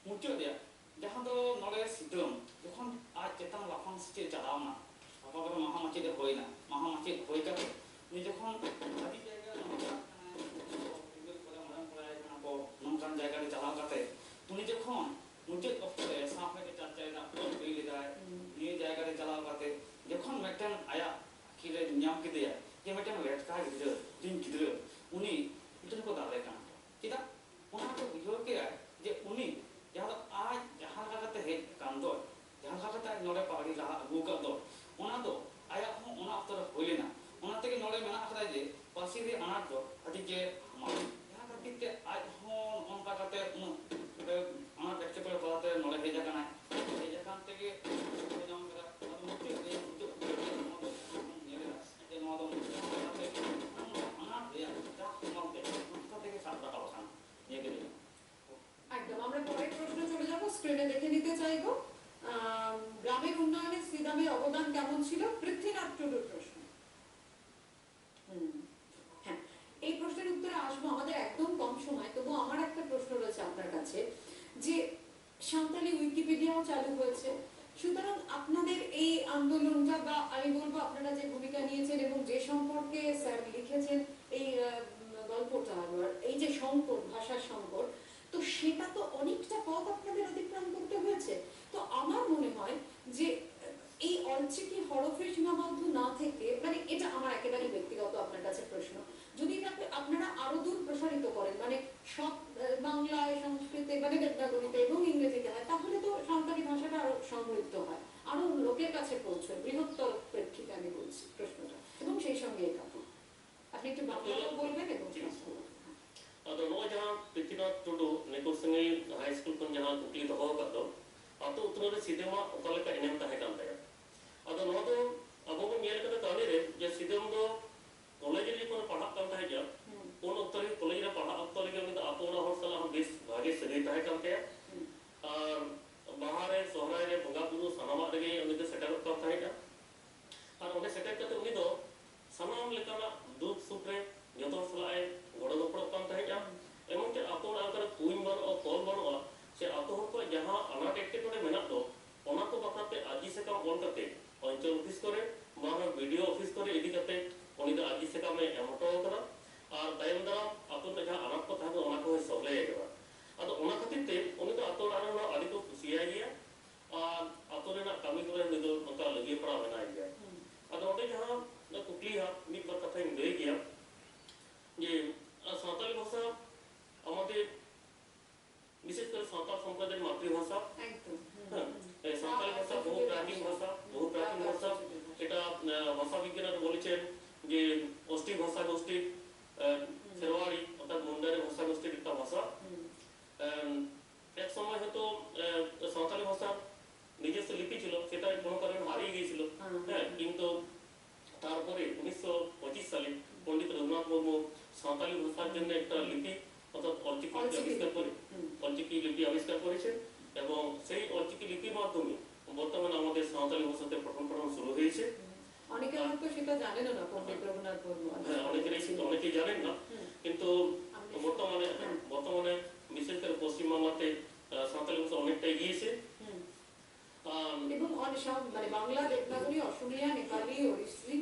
ᱢᱩᱪᱟᱹᱫ ᱨᱮᱭᱟᱜ ᱡᱟᱦᱟᱸ ᱫᱚ ᱱᱚᱰᱮ ᱥᱤᱛᱟᱹᱢ ᱡᱚᱠᱷᱚᱱ ᱟᱡ ᱪᱮᱛᱟᱱ ᱞᱟᱯᱷᱟᱝ ᱥᱮᱪᱮᱫ ᱪᱟᱞᱟᱣ ᱮᱱᱟ, ᱛᱟᱨᱯᱚᱨᱮ ᱢᱟᱦᱟ ᱢᱟᱪᱮᱫ ᱮ ᱦᱩᱭᱱᱟ, ᱢᱟᱦᱟ ᱢᱟᱪᱮᱫ ᱦᱩᱭ ᱠᱟᱛᱮ ᱩᱱᱤ ᱡᱚᱠᱷᱚᱱ ᱟᱹᱰᱤ ᱡᱟᱭᱜᱟ ᱨᱮ ᱱᱚᱝᱠᱟ ᱠᱟᱱᱟᱭ, ᱛᱩᱢᱟᱹᱞ ᱠᱚᱨᱮ ᱢᱟᱨᱟᱝ ᱠᱚᱨᱟᱭ ᱠᱟᱱᱟ ᱠᱚ, ᱱᱚᱝᱠᱟᱱ ᱡᱟᱭᱜᱟ ᱨᱮ ᱪᱟᱞᱟᱣ ᱠᱟᱛᱮ ᱩᱱᱤ ᱡᱚᱠᱷᱚᱱ ᱢᱩᱪᱟᱹᱫ ᱚᱠᱛᱚ ᱨᱮ ᱥᱟᱶ ᱨᱮᱜᱮ ᱪᱟᱨᱪᱟᱭᱮᱱᱟ, ᱦᱩᱭ ᱞᱮᱫᱟᱭ, ᱦᱩᱸ᱾ ᱱᱤᱭᱟᱹ ᱡᱟᱭᱜᱟ ᱨᱮ ᱪᱟᱞᱟᱣ ᱠᱟᱛᱮ ᱢᱤᱫᱴᱮᱱ ᱟᱭᱟᱜ ᱟᱹᱠᱷᱤᱨ ᱨᱮ ᱧᱟᱢ ᱠᱮᱫᱮᱭᱟ ᱡᱮ ᱢᱤᱫᱴᱮᱱ ᱞᱮᱴᱠᱟ ᱜᱤᱫᱽᱨᱟᱹ, ᱦᱩᱰᱤᱧ ᱜᱤᱫᱽᱨᱟᱹ, ᱩᱱᱤ ᱢᱤᱫᱴᱮᱱ ᱠᱚ ᱫᱟᱞᱮ ᱠᱟᱱᱟ᱾ ᱪᱮᱫᱟᱜ? ᱚᱱᱟ ᱫᱚ ᱵᱩᱡᱷᱟᱹᱣ ᱠᱮᱫᱟᱭ ᱡᱮ ᱩᱱᱤ ᱡᱟᱦᱟᱸ ᱫᱚ ᱟᱡ ᱡᱟᱦᱟᱸ ᱞᱮᱠᱟ ᱠᱟᱛᱮ ᱦᱮᱡ ᱟᱠᱟᱱ ᱫᱚ, ᱡᱟᱦᱟᱸ ᱞᱮᱠᱟ ᱠᱟᱛᱮ ᱟᱡ ᱱᱚᱰᱮ ᱯᱟᱣᱲᱤ ᱞᱟᱦᱟ ᱟᱹᱜᱩ ᱟᱠᱟᱫ ᱫᱚ, ᱚᱱᱟ ᱫᱚ ᱟᱭᱟᱜ ᱦᱚᱸ ᱚᱱᱟ ᱚᱠᱛᱚ ᱨᱮ ᱦᱩᱭ ᱞᱮᱱᱟ᱾ ᱚᱱᱟ ᱛᱮᱜᱮ ᱱᱚᱰᱮ ᱢᱮᱱᱟᱜ ᱟᱠᱟᱫᱟ ᱡᱮ ᱯᱟᱹᱥᱤ ᱨᱮ ᱟᱱᱟᱴ ᱫᱚ ᱟᱹᱰᱤ ᱜᱮ ᱦᱟᱢᱟᱞ᱾ ᱡᱟᱦᱟᱸ ᱠᱷᱟᱹᱛᱤᱨ ᱛᱮ ᱟᱡ ᱦᱚᱸ ᱚᱱᱠᱟ ᱠᱟᱛᱮ ᱩᱱᱟᱹᱜ ᱟᱱᱟᱴ ᱮᱴᱠᱮᱴᱚᱬᱮ ᱛᱟᱞᱟᱛᱮ ᱱᱚᱰᱮ ᱦᱮᱡ ᱟᱠᱟᱱᱟᱭ᱾ ᱦᱮᱡ ᱟᱠᱟᱱ ᱛᱮᱜᱮ ᱧᱟᱢ ᱠᱮᱫᱟ᱾ ᱟᱫᱚ ᱢᱩᱪᱟᱹᱫ ᱨᱮ, ᱢᱩᱪᱟᱹᱫ ᱨᱮ ᱱᱚᱣᱟ ᱫᱚ ᱧᱮᱞ ᱮᱫᱟ ᱡᱮ ᱱᱚᱣᱟ ᱫᱚ ᱢᱩᱪᱟᱹᱫ ᱠᱟᱛᱮ ᱟᱱᱟᱴ ᱨᱮᱭᱟᱜ ᱡᱟ ᱦᱟᱢᱟᱞ ᱛᱮ ᱱᱚᱝᱠᱟ ᱛᱮᱜᱮ ᱥᱟᱵ ᱨᱟᱠᱟᱵ ᱟᱠᱟᱱᱟ᱾ ᱱᱤᱭᱟᱹ ᱜᱮ ᱞᱟᱹᱭ᱾ একদম। আমরা পরের প্রশ্ন চলে যাব, স্ক্রিনে দেখে নিতে চাইবো। আম, গ্রামের উন্নয়নে সিদামের অবদান কেমন ছিল? পৃথ্বীনাথ টুডুর প্রশ্ন। হুম। হ্যাঁ, এই প্রশ্নের উত্তরে আসবো, আমাদের একদম কম সময়, তবু আমার একটা প্রশ্ন রয়েছে আপনার কাছে যে সাঁওতালি উইকিপিডিয়াও চালু হয়েছে, সুতরাং আপনাদের এই আন্দোলনটা বা আমি বলবো আপনারা যে ভূমিকা নিয়েছেন এবং যে সম্পর্কে স্যার লিখেছেন এই আহ, উম, গল্পটা, আবার এই যে সংকট, ভাষার সংকট, তো সেটা তো অনেকটা পথ আপনাদের অতিক্রম করতে হয়েছে। তো আমার মনে হয় যে এই অলচিকি হরফে সীমাবদ্ধ না থেকে, মানে, এটা আমার একেবারে ব্যক্তিগত আপনার কাছে প্রশ্ন, যদি এটা আপনি, আপনারা আরো দূর প্রসারিত করেন, মানে, সব আহ, বাংলায়, সংস্কৃতে, মানে, দেবনাগরীতে এবং ইংরেজিতে হয়, তাহলে তো সাঁওতালি ভাষাটা আরো সমৃদ্ধ হয়, আরো লোকের কাছে পৌঁছয়, বৃহত্তর প্রেক্ষিতে আমি বলছি প্রশ্নটা, এবং সেই সঙ্গে এটা। আপনি একটু বাংলাও বলবেন এবং সংস্কৃত। ᱟᱫᱚ ᱱᱚᱜᱼᱚᱭ ᱡᱟᱦᱟᱸ ᱯᱨᱤᱛᱷᱤᱱᱟᱛᱷ ᱴᱩᱰᱩ ᱱᱤᱠᱩᱨ ᱥᱟᱺᱜᱤ ᱦᱟᱭ ᱥᱠᱩᱞ ᱠᱷᱚᱱ ᱡᱟᱦᱟᱸ ᱠᱩᱠᱞᱤ ᱫᱚᱦᱚ ᱟᱠᱟᱫ ᱫᱚ, ᱟᱛᱳ ᱩᱛᱱᱟᱹᱣ ᱨᱮ ᱥᱤᱫᱟᱹᱢᱟᱜ ᱚᱠᱟ ᱞᱮᱠᱟ ᱮᱱᱮᱢ ᱛᱟᱦᱮᱸ ᱠᱟᱱ ᱛᱟᱭᱟ? ᱟᱫᱚ ᱱᱚᱣᱟ ᱫᱚ ᱟᱵᱚ ᱵᱚᱱ ᱧᱮᱞ ᱠᱟᱫᱟ ᱠᱟᱹᱦᱱᱤ ᱨᱮ ᱡᱮ ᱥᱤᱫᱟᱹᱢ ᱫᱚ ᱠᱚᱞᱮᱡᱽ ᱨᱮ ᱡᱚᱠᱷᱚᱱ ᱯᱟᱲᱦᱟᱜ ᱠᱟᱱ ᱛᱟᱦᱮᱸᱫᱼᱟ, ᱦᱩᱸ᱾ ᱩᱱ ᱚᱠᱛᱚ ᱨᱮ, ᱠᱚᱞᱮᱡᱽ ᱨᱮ ᱯᱟᱲᱦᱟᱜ ᱚᱠᱛᱚ ᱨᱮᱜᱮ ᱩᱱᱤ ᱫᱚ ᱟᱛᱳ ᱚᱲᱟᱜ ᱦᱚᱲ ᱥᱟᱞᱟᱜ ᱦᱚᱸ ᱵᱮᱥ ᱵᱷᱟᱜᱮ ᱥᱟᱹᱜᱟᱹᱭ ᱛᱟᱦᱮᱸ ᱠᱟᱱ ᱛᱟᱭᱟ᱾ ᱦᱩᱸ᱾ ᱟᱨ ᱵᱟᱦᱟ ᱨᱮ, ᱥᱚᱦᱨᱟᱭ ᱨᱮ, ᱵᱚᱸᱜᱟ ᱵᱩᱨᱩ ᱥᱟᱱᱟᱢᱟᱜ ᱨᱮᱜᱮ ᱩᱱᱤ ᱫᱚ ᱥᱮᱴᱮᱨᱚᱜ ᱠᱟᱱ ᱛᱟᱦᱮᱸᱫᱼᱟ᱾ ᱟᱨ ᱚᱸᱰᱮ ᱥᱮᱴᱮᱨ ᱠᱟᱛᱮ ᱩᱱᱤ ᱫᱚ ᱥᱟᱱᱟᱢ ᱞᱮᱠᱟᱱᱟᱜ ᱫᱩᱠ ᱥᱩᱠ ᱨᱮ ᱡᱚᱛᱚ ᱦᱚᱲ ᱥᱟᱞᱟᱜ ᱮ ᱜᱚᱲᱚ ᱜᱚᱯᱚᱲᱚᱜ ᱠᱟᱱ ᱛᱟᱦᱮᱸᱫᱼᱟ᱾ ᱮᱢᱚᱱ ᱪᱮᱫ ᱟᱛᱳ ᱚᱲᱟᱜ ᱠᱚᱨᱮ ᱠᱩᱧ ᱵᱟᱹᱱᱩᱜᱼᱟ, ᱠᱚᱞ ᱵᱟᱹᱱᱩᱜᱼᱟ, ᱥᱮ ᱟᱛᱳ ᱦᱚᱲ ᱠᱚᱣᱟᱜ ᱡᱟᱦᱟᱸ ᱟᱱᱟᱴ ᱮᱴᱠᱮᱴᱚᱬᱮ ᱢᱮᱱᱟᱜ ᱫᱚ, ᱚᱱᱟ ᱠᱚ ᱵᱟᱠᱷᱨᱟ ᱛᱮ ᱟᱨᱡᱤ ᱥᱟᱠᱟᱢ ᱚᱞ ᱠᱟᱛᱮ ᱚᱧᱪᱚᱞ ᱚᱯᱷᱤᱥ ᱠᱚᱨᱮ, ᱵᱟᱝ ᱵᱤ ᱰᱤ ᱳ ᱚᱯᱷᱤᱥ ᱠᱚᱨᱮ ᱤᱫᱤ ᱠᱟᱛᱮ ᱩᱱᱤ ᱫᱚ ᱟᱨᱡᱤ ᱥᱟᱠᱟᱢ ᱮ ᱮᱢ ᱦᱚᱴᱚ ᱟᱠᱟᱫᱟ᱾ ᱟᱨ ᱛᱟᱭᱚᱢ ᱫᱟᱨᱟᱢ ᱟᱛᱳ ᱨᱮᱱᱟᱜ ᱡᱟᱦᱟᱸ ᱟᱱᱟᱴ ᱠᱚ ᱛᱟᱦᱮᱸ ᱠᱟᱱᱟ, ᱚᱱᱟ ᱠᱚᱦᱚᱸᱭ ᱥᱚᱞᱦᱮ ᱟᱠᱟᱫᱟ᱾ ᱟᱫᱚ ᱚᱱᱟ ᱠᱷᱟᱹᱛᱤᱨ ᱛᱮ ᱩᱱᱤ ᱫᱚ ᱟᱛᱳ ᱚᱲᱟᱜ ᱨᱮᱱ ᱦᱚᱲ ᱟᱹᱰᱤ ᱠᱚ ᱠᱩᱥᱤᱭᱟᱭ ᱜᱮᱭᱟ᱾ ᱟᱨ ᱟᱛᱳ ᱨᱮᱱᱟᱜ ᱠᱟᱹᱢᱤ ᱠᱚᱨᱮ ᱩᱱᱤ ᱫᱚ ᱱᱚᱝᱠᱟ ᱞᱟᱹᱜᱤᱭᱟᱹ ᱯᱟᱲᱟᱣ ᱢᱮᱱᱟᱭ ᱜᱮᱭᱟ᱾ ᱦᱩᱸ᱾ গিয়েছিল। হ্যাঁ। হ্যাঁ, কিন্তু তারপরে উনিশশো পঁচিশ সালে পণ্ডিত রঘুনাথ মুর্মু সাঁওতালি ভাষার জন্য একটা লিপি, অর্থাৎ অলচিকি লিপি আবিষ্কার করে, হুম। অলচিকি লিপি আবিষ্কার করেছেন এবং সেই অলচিকি লিপির মাধ্যমে বর্তমানে আমাদের সাঁওতালি ভাষাতে পঠন পাঠন শুরু হয়েছে। হুম। অনেকে হয়তো সেটা জানেনও না, পণ্ডিত রঘুনাথ মুর্মু হ্যাঁ, আবিষ্কার অনেকেরই, করেছিলেন। অনেকেই জানেন না, হুম। কিন্তু আমাদের বর্তমানে, হ্যাঁ। বর্তমানে বিশেষ করে পশ্চিমবাংলাতে, আহ, সাঁওতালি ভাষা অনেকটা এগিয়েছে। হুম। আম, এবং অনেক সব, মানে, বাংলা, দেবনাগরী, অসমীয়া, নেপালি, ওড়িশি,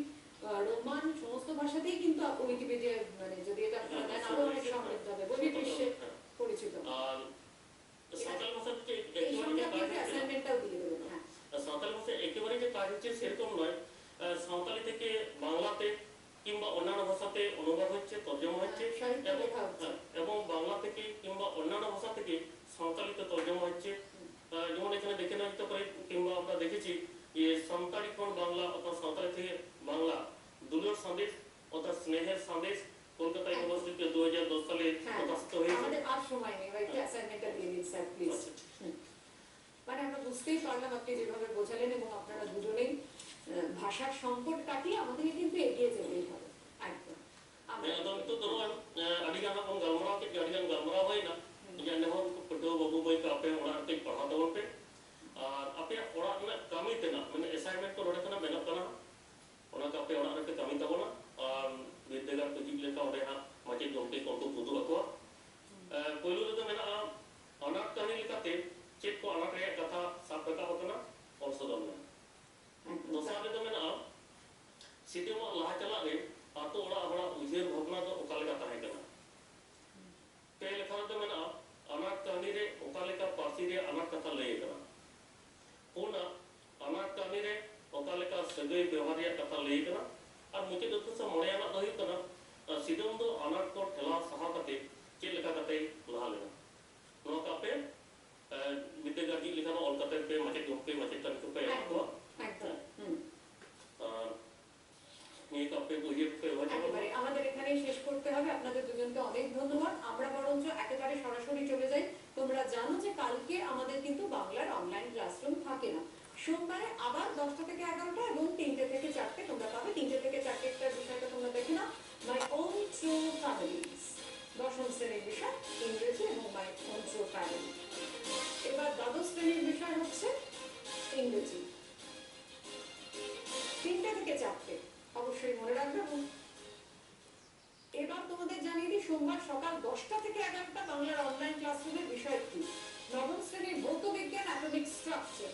আহ, রোমান সমস্ত ভাষাতেই কিন্তু উইকিপিডিয়া, মানে, যদি এটা আপনারা দেন, আরো অনেক সমৃদ্ধ হবে, বহির্বিশ্বে হ্যাঁ। পরিচিত। আর সাঁওতালি ভাষা থেকে এই একেবারে সঙ্গে যে আপনি কাজ একটা হচ্ছে না। অ্যাসাইনমেন্টটাও দিয়ে দেবেন, হ্যাঁ। আর সাঁওতালি ভাষা একেবারে যে কাজ হচ্ছে সেরকম নয়। আহ, সাঁওতালি থেকে বাংলাতে কিংবা অন্যান্য ভাষাতে অনুবাদ হচ্ছে, তর্জমা হচ্ছে, হ্যাঁ, সাহিত্য এবং, লেখা হচ্ছে। হ্যাঁ, এবং বাংলা থেকে কিংবা অন্যান্য ভাষা থেকে সাঁওতালিতে তর্জমা হচ্ছে। হুম। আহ, যেমন এখানে দেখে নেওয়া যেতে পারে, কিংবা আমরা দেখেছি যে সান্তাড়ি খন বাংলা অর্থাৎ সাঁওতালি থেকে বাংলা দুলার সন্দেশ অর্থাৎ স্নেহের সন্দেশ কলকাতা হ্যাঁ। ইউনিভার্সিটিতে দু হাজার দশ সালে হ্যাঁ, প্রকাশিত হয়েছে। আমাদের আর সময় নেই, এবার একটু হ্যাঁ। অ্যাসাইনমেন্টটা দিয়ে দিন, স্যার, প্লিজ। আচ্ছা, ঠিক। হুম। মানে, আমরা বুঝতেই পারলাম আপনি যেভাবে বোঝালেন, এবং আপনারা দুজনেই, আহ, ভাষার সংকট কাটিয়ে আমাদেরকে কিন্তু এগিয়ে যেতেই হবে। একদম। আমরা ᱦᱮᱸ, ᱟᱫᱚ ᱱᱤᱛᱚᱜ ᱫᱚ ᱱᱚᱜᱼᱚᱭ, ᱮ, ᱟᱹᱰᱤ ᱜᱟᱱ ᱦᱟᱸᱜ ᱵᱚᱱ ᱜᱟᱞᱢᱟᱨᱟᱣ ᱠᱮᱫ ᱜᱮᱭᱟ, ᱟᱹᱰᱤ ᱜᱟᱱ ᱜᱟᱞᱢᱟᱨᱟᱣ ᱦᱩᱭᱱᱟ᱾ ᱦᱩᱸ᱾ ᱡᱮ ᱱᱮᱦᱚᱨ ᱯᱟᱹᱴᱷᱩᱣᱟᱹ ᱵᱟᱹᱵᱩ ᱢᱟᱹᱭ ᱠᱚ ᱟᱯᱮ ᱚᱲᱟᱜ ᱨᱮ ᱠᱟᱹᱡ ᱯᱟᱲᱦᱟᱣ ᱛᱟᱵᱚᱱ ᱯᱮ᱾ ᱟᱨ ᱟᱯᱮᱭᱟᱜ ᱚᱲᱟᱜ ᱨᱮᱱᱟᱜ ᱠᱟᱹᱢᱤ ᱛᱮᱱᱟᱜ, ᱢᱟᱱᱮ assignment ᱠᱚ ᱱᱚᱰᱮ ᱠᱷᱚᱱᱟᱜ ᱵᱮᱱᱟᱜ ᱠᱟᱱᱟ, ᱚᱱᱟ ᱠᱚ ᱟᱯᱮ ᱚᱲᱟᱜ ᱨᱮᱯᱮ ᱠᱟᱹᱢᱤ ᱛᱟᱵᱚᱱᱟ᱾ ᱟᱨ ᱵᱤᱨᱫᱟᱹᱜᱟᱲ ᱠᱚ ᱡᱷᱤᱡ ᱞᱮᱱᱠᱷᱟᱱ ᱚᱸᱰᱮ ᱦᱟᱸᱜ ᱢᱟᱪᱮᱫ ᱜᱚᱢᱠᱮ ᱠᱚ ᱩᱱᱠᱩ ᱠᱚ ᱩᱫᱩᱜ ᱟᱠᱚᱣᱟ᱾ ᱦᱩᱸ᱾ ᱮ, ᱯᱳᱭᱞᱳ ᱨᱮᱫᱚ ᱢᱮᱱᱟᱜᱼᱟ ᱟᱱᱟᱴ ᱠᱟᱹᱦᱱᱤ ᱞᱮᱠᱟᱛᱮ ᱪᱮᱫ ᱠᱚ ᱟᱱᱟᱴ ᱨᱮᱭᱟᱜ ᱠᱟᱛᱷᱟ ᱥᱟᱵ ᱨᱟᱠᱟᱵ ᱟᱠᱟᱱᱟ, ᱚᱞ ᱥᱚᱫᱚᱨ ᱢᱮ᱾ ᱦᱮᱸ᱾ ᱫᱚᱥᱟᱨ ᱨᱮᱫᱚ ᱢᱮᱱᱟᱜᱼᱟ ᱥᱤᱛᱟᱹᱢᱟᱜ ᱞᱟᱦᱟ ᱪᱟᱞᱟᱜ ᱨᱮ ᱟᱛᱳ ᱚᱲᱟᱜ ᱦᱚᱲᱟᱜ ᱩᱭᱦᱟᱹᱨ ᱵᱷᱟᱵᱽᱱᱟ ᱫᱚ ᱚᱠᱟ ᱞᱮᱠᱟ ᱛᱟᱦᱮᱸ ᱠᱟᱱᱟ? ᱯᱮ ᱞᱮᱠᱷᱟ ᱨᱮᱫᱚ ᱢᱮᱱᱟᱜᱼᱟ ᱟᱱᱟᱴ ᱠᱟᱹᱦᱱᱤ ᱨᱮ ᱚᱠᱟ ᱞᱮᱠᱟ ᱯᱟᱹᱨᱥᱤ ᱨᱮᱭᱟᱜ ᱟᱱᱟᱴ ᱠᱟᱛᱷᱟ ᱞᱟᱹᱭ ᱟᱠᱟᱱᱟ? ᱯᱩᱱᱟᱜ, ᱟᱱᱟᱴ ᱠᱟᱹᱦᱱᱤ ᱨᱮ ᱚᱠᱟ ᱞᱮᱠᱟ ᱥᱟᱹᱜᱟᱹᱭ ᱵᱮᱣᱦᱟᱨ ᱨᱮᱭᱟᱜ ᱠᱟᱛᱷᱟ ᱞᱟᱹᱭ ᱟᱠᱟᱱᱟ? ᱟᱨ ᱢᱩᱪᱟᱹᱫ ᱩᱛᱟᱹᱨ ᱥᱮ ᱢᱚᱬᱮ ᱟᱱᱟᱜ ᱫᱚ ᱦᱩᱭᱩᱜ ᱠᱟᱱᱟ, ᱟᱨ, ᱥᱤᱫᱟᱹᱢ ᱫᱚ ᱟᱱᱟᱴ ᱠᱚ ᱴᱷᱮᱞᱟᱣ ᱥᱟᱦᱟᱣ ᱠᱟᱛᱮ ᱪᱮᱫ ᱞᱮᱠᱟ ᱠᱟᱛᱮᱭ ᱞᱟᱦᱟ ᱞᱮᱱᱟ? ᱱᱚᱣᱟ ᱠᱚ ᱟᱯᱮ, ᱮ, ᱵᱤᱨᱫᱟᱹᱜᱟᱲ ᱡᱷᱤᱡ ᱞᱮᱠᱷᱟᱱ ᱚᱞ ᱠᱟᱛᱮ ᱯᱮ ᱢᱟᱪᱮᱫ ᱜᱚᱢᱠᱮ ᱢᱟᱪᱮᱛᱟᱹᱱᱤ ᱠᱚᱯᱮ ᱮᱢᱟ ᱠᱚᱣᱟ᱾ ᱮᱠᱫᱚᱢ, ᱮᱠᱫᱚᱢ᱾ ᱦᱩᱸ᱾ ᱟᱨ ᱱᱤᱭᱟᱹ ᱠᱚ ᱟᱯᱮ ᱩᱭᱦᱟᱹᱨ ᱯᱮ ᱮᱢᱟ ᱠᱚᱣᱟ᱾ ᱮᱠᱮᱵᱟᱨᱮ আমাদের এখানেই শেষ করতে হবে। আপনাদের দুজনকে অনেক ধন্যবাদ। আমরা বরঞ্চ একেবারে সরাসরি চলে যাই। তোমরা জানো যে কালকে আমাদের কিন্তু বাংলার অনলাইন ক্লাসরুম থাকে না। সোমবারে আবার দশটা থেকে এগারোটা এবং তিনটে থেকে চারটে তোমরা পাবে। তিনটে থেকে চারটের বিষয়টা তোমরা দেখে নাও, My Own True Families, দশম শ্রেণীর বিষয় ইংরেজি এবং My Own True Family। এবার দ্বাদশ শ্রেণীর বিষয় হচ্ছে ইংরেজি, তিনটে থেকে চারটে, অবশ্যই মনে রাখবে। এবং এবার তোমাদের জানিয়ে দিই, সোমবার সকাল দশটা থেকে এগারোটা বাংলার অনলাইন ক্লাসরুমের বিষয় কি, নবম শ্রেণীর ভৌত বিজ্ঞান, অ্যাটমিক স্ট্রাকচার।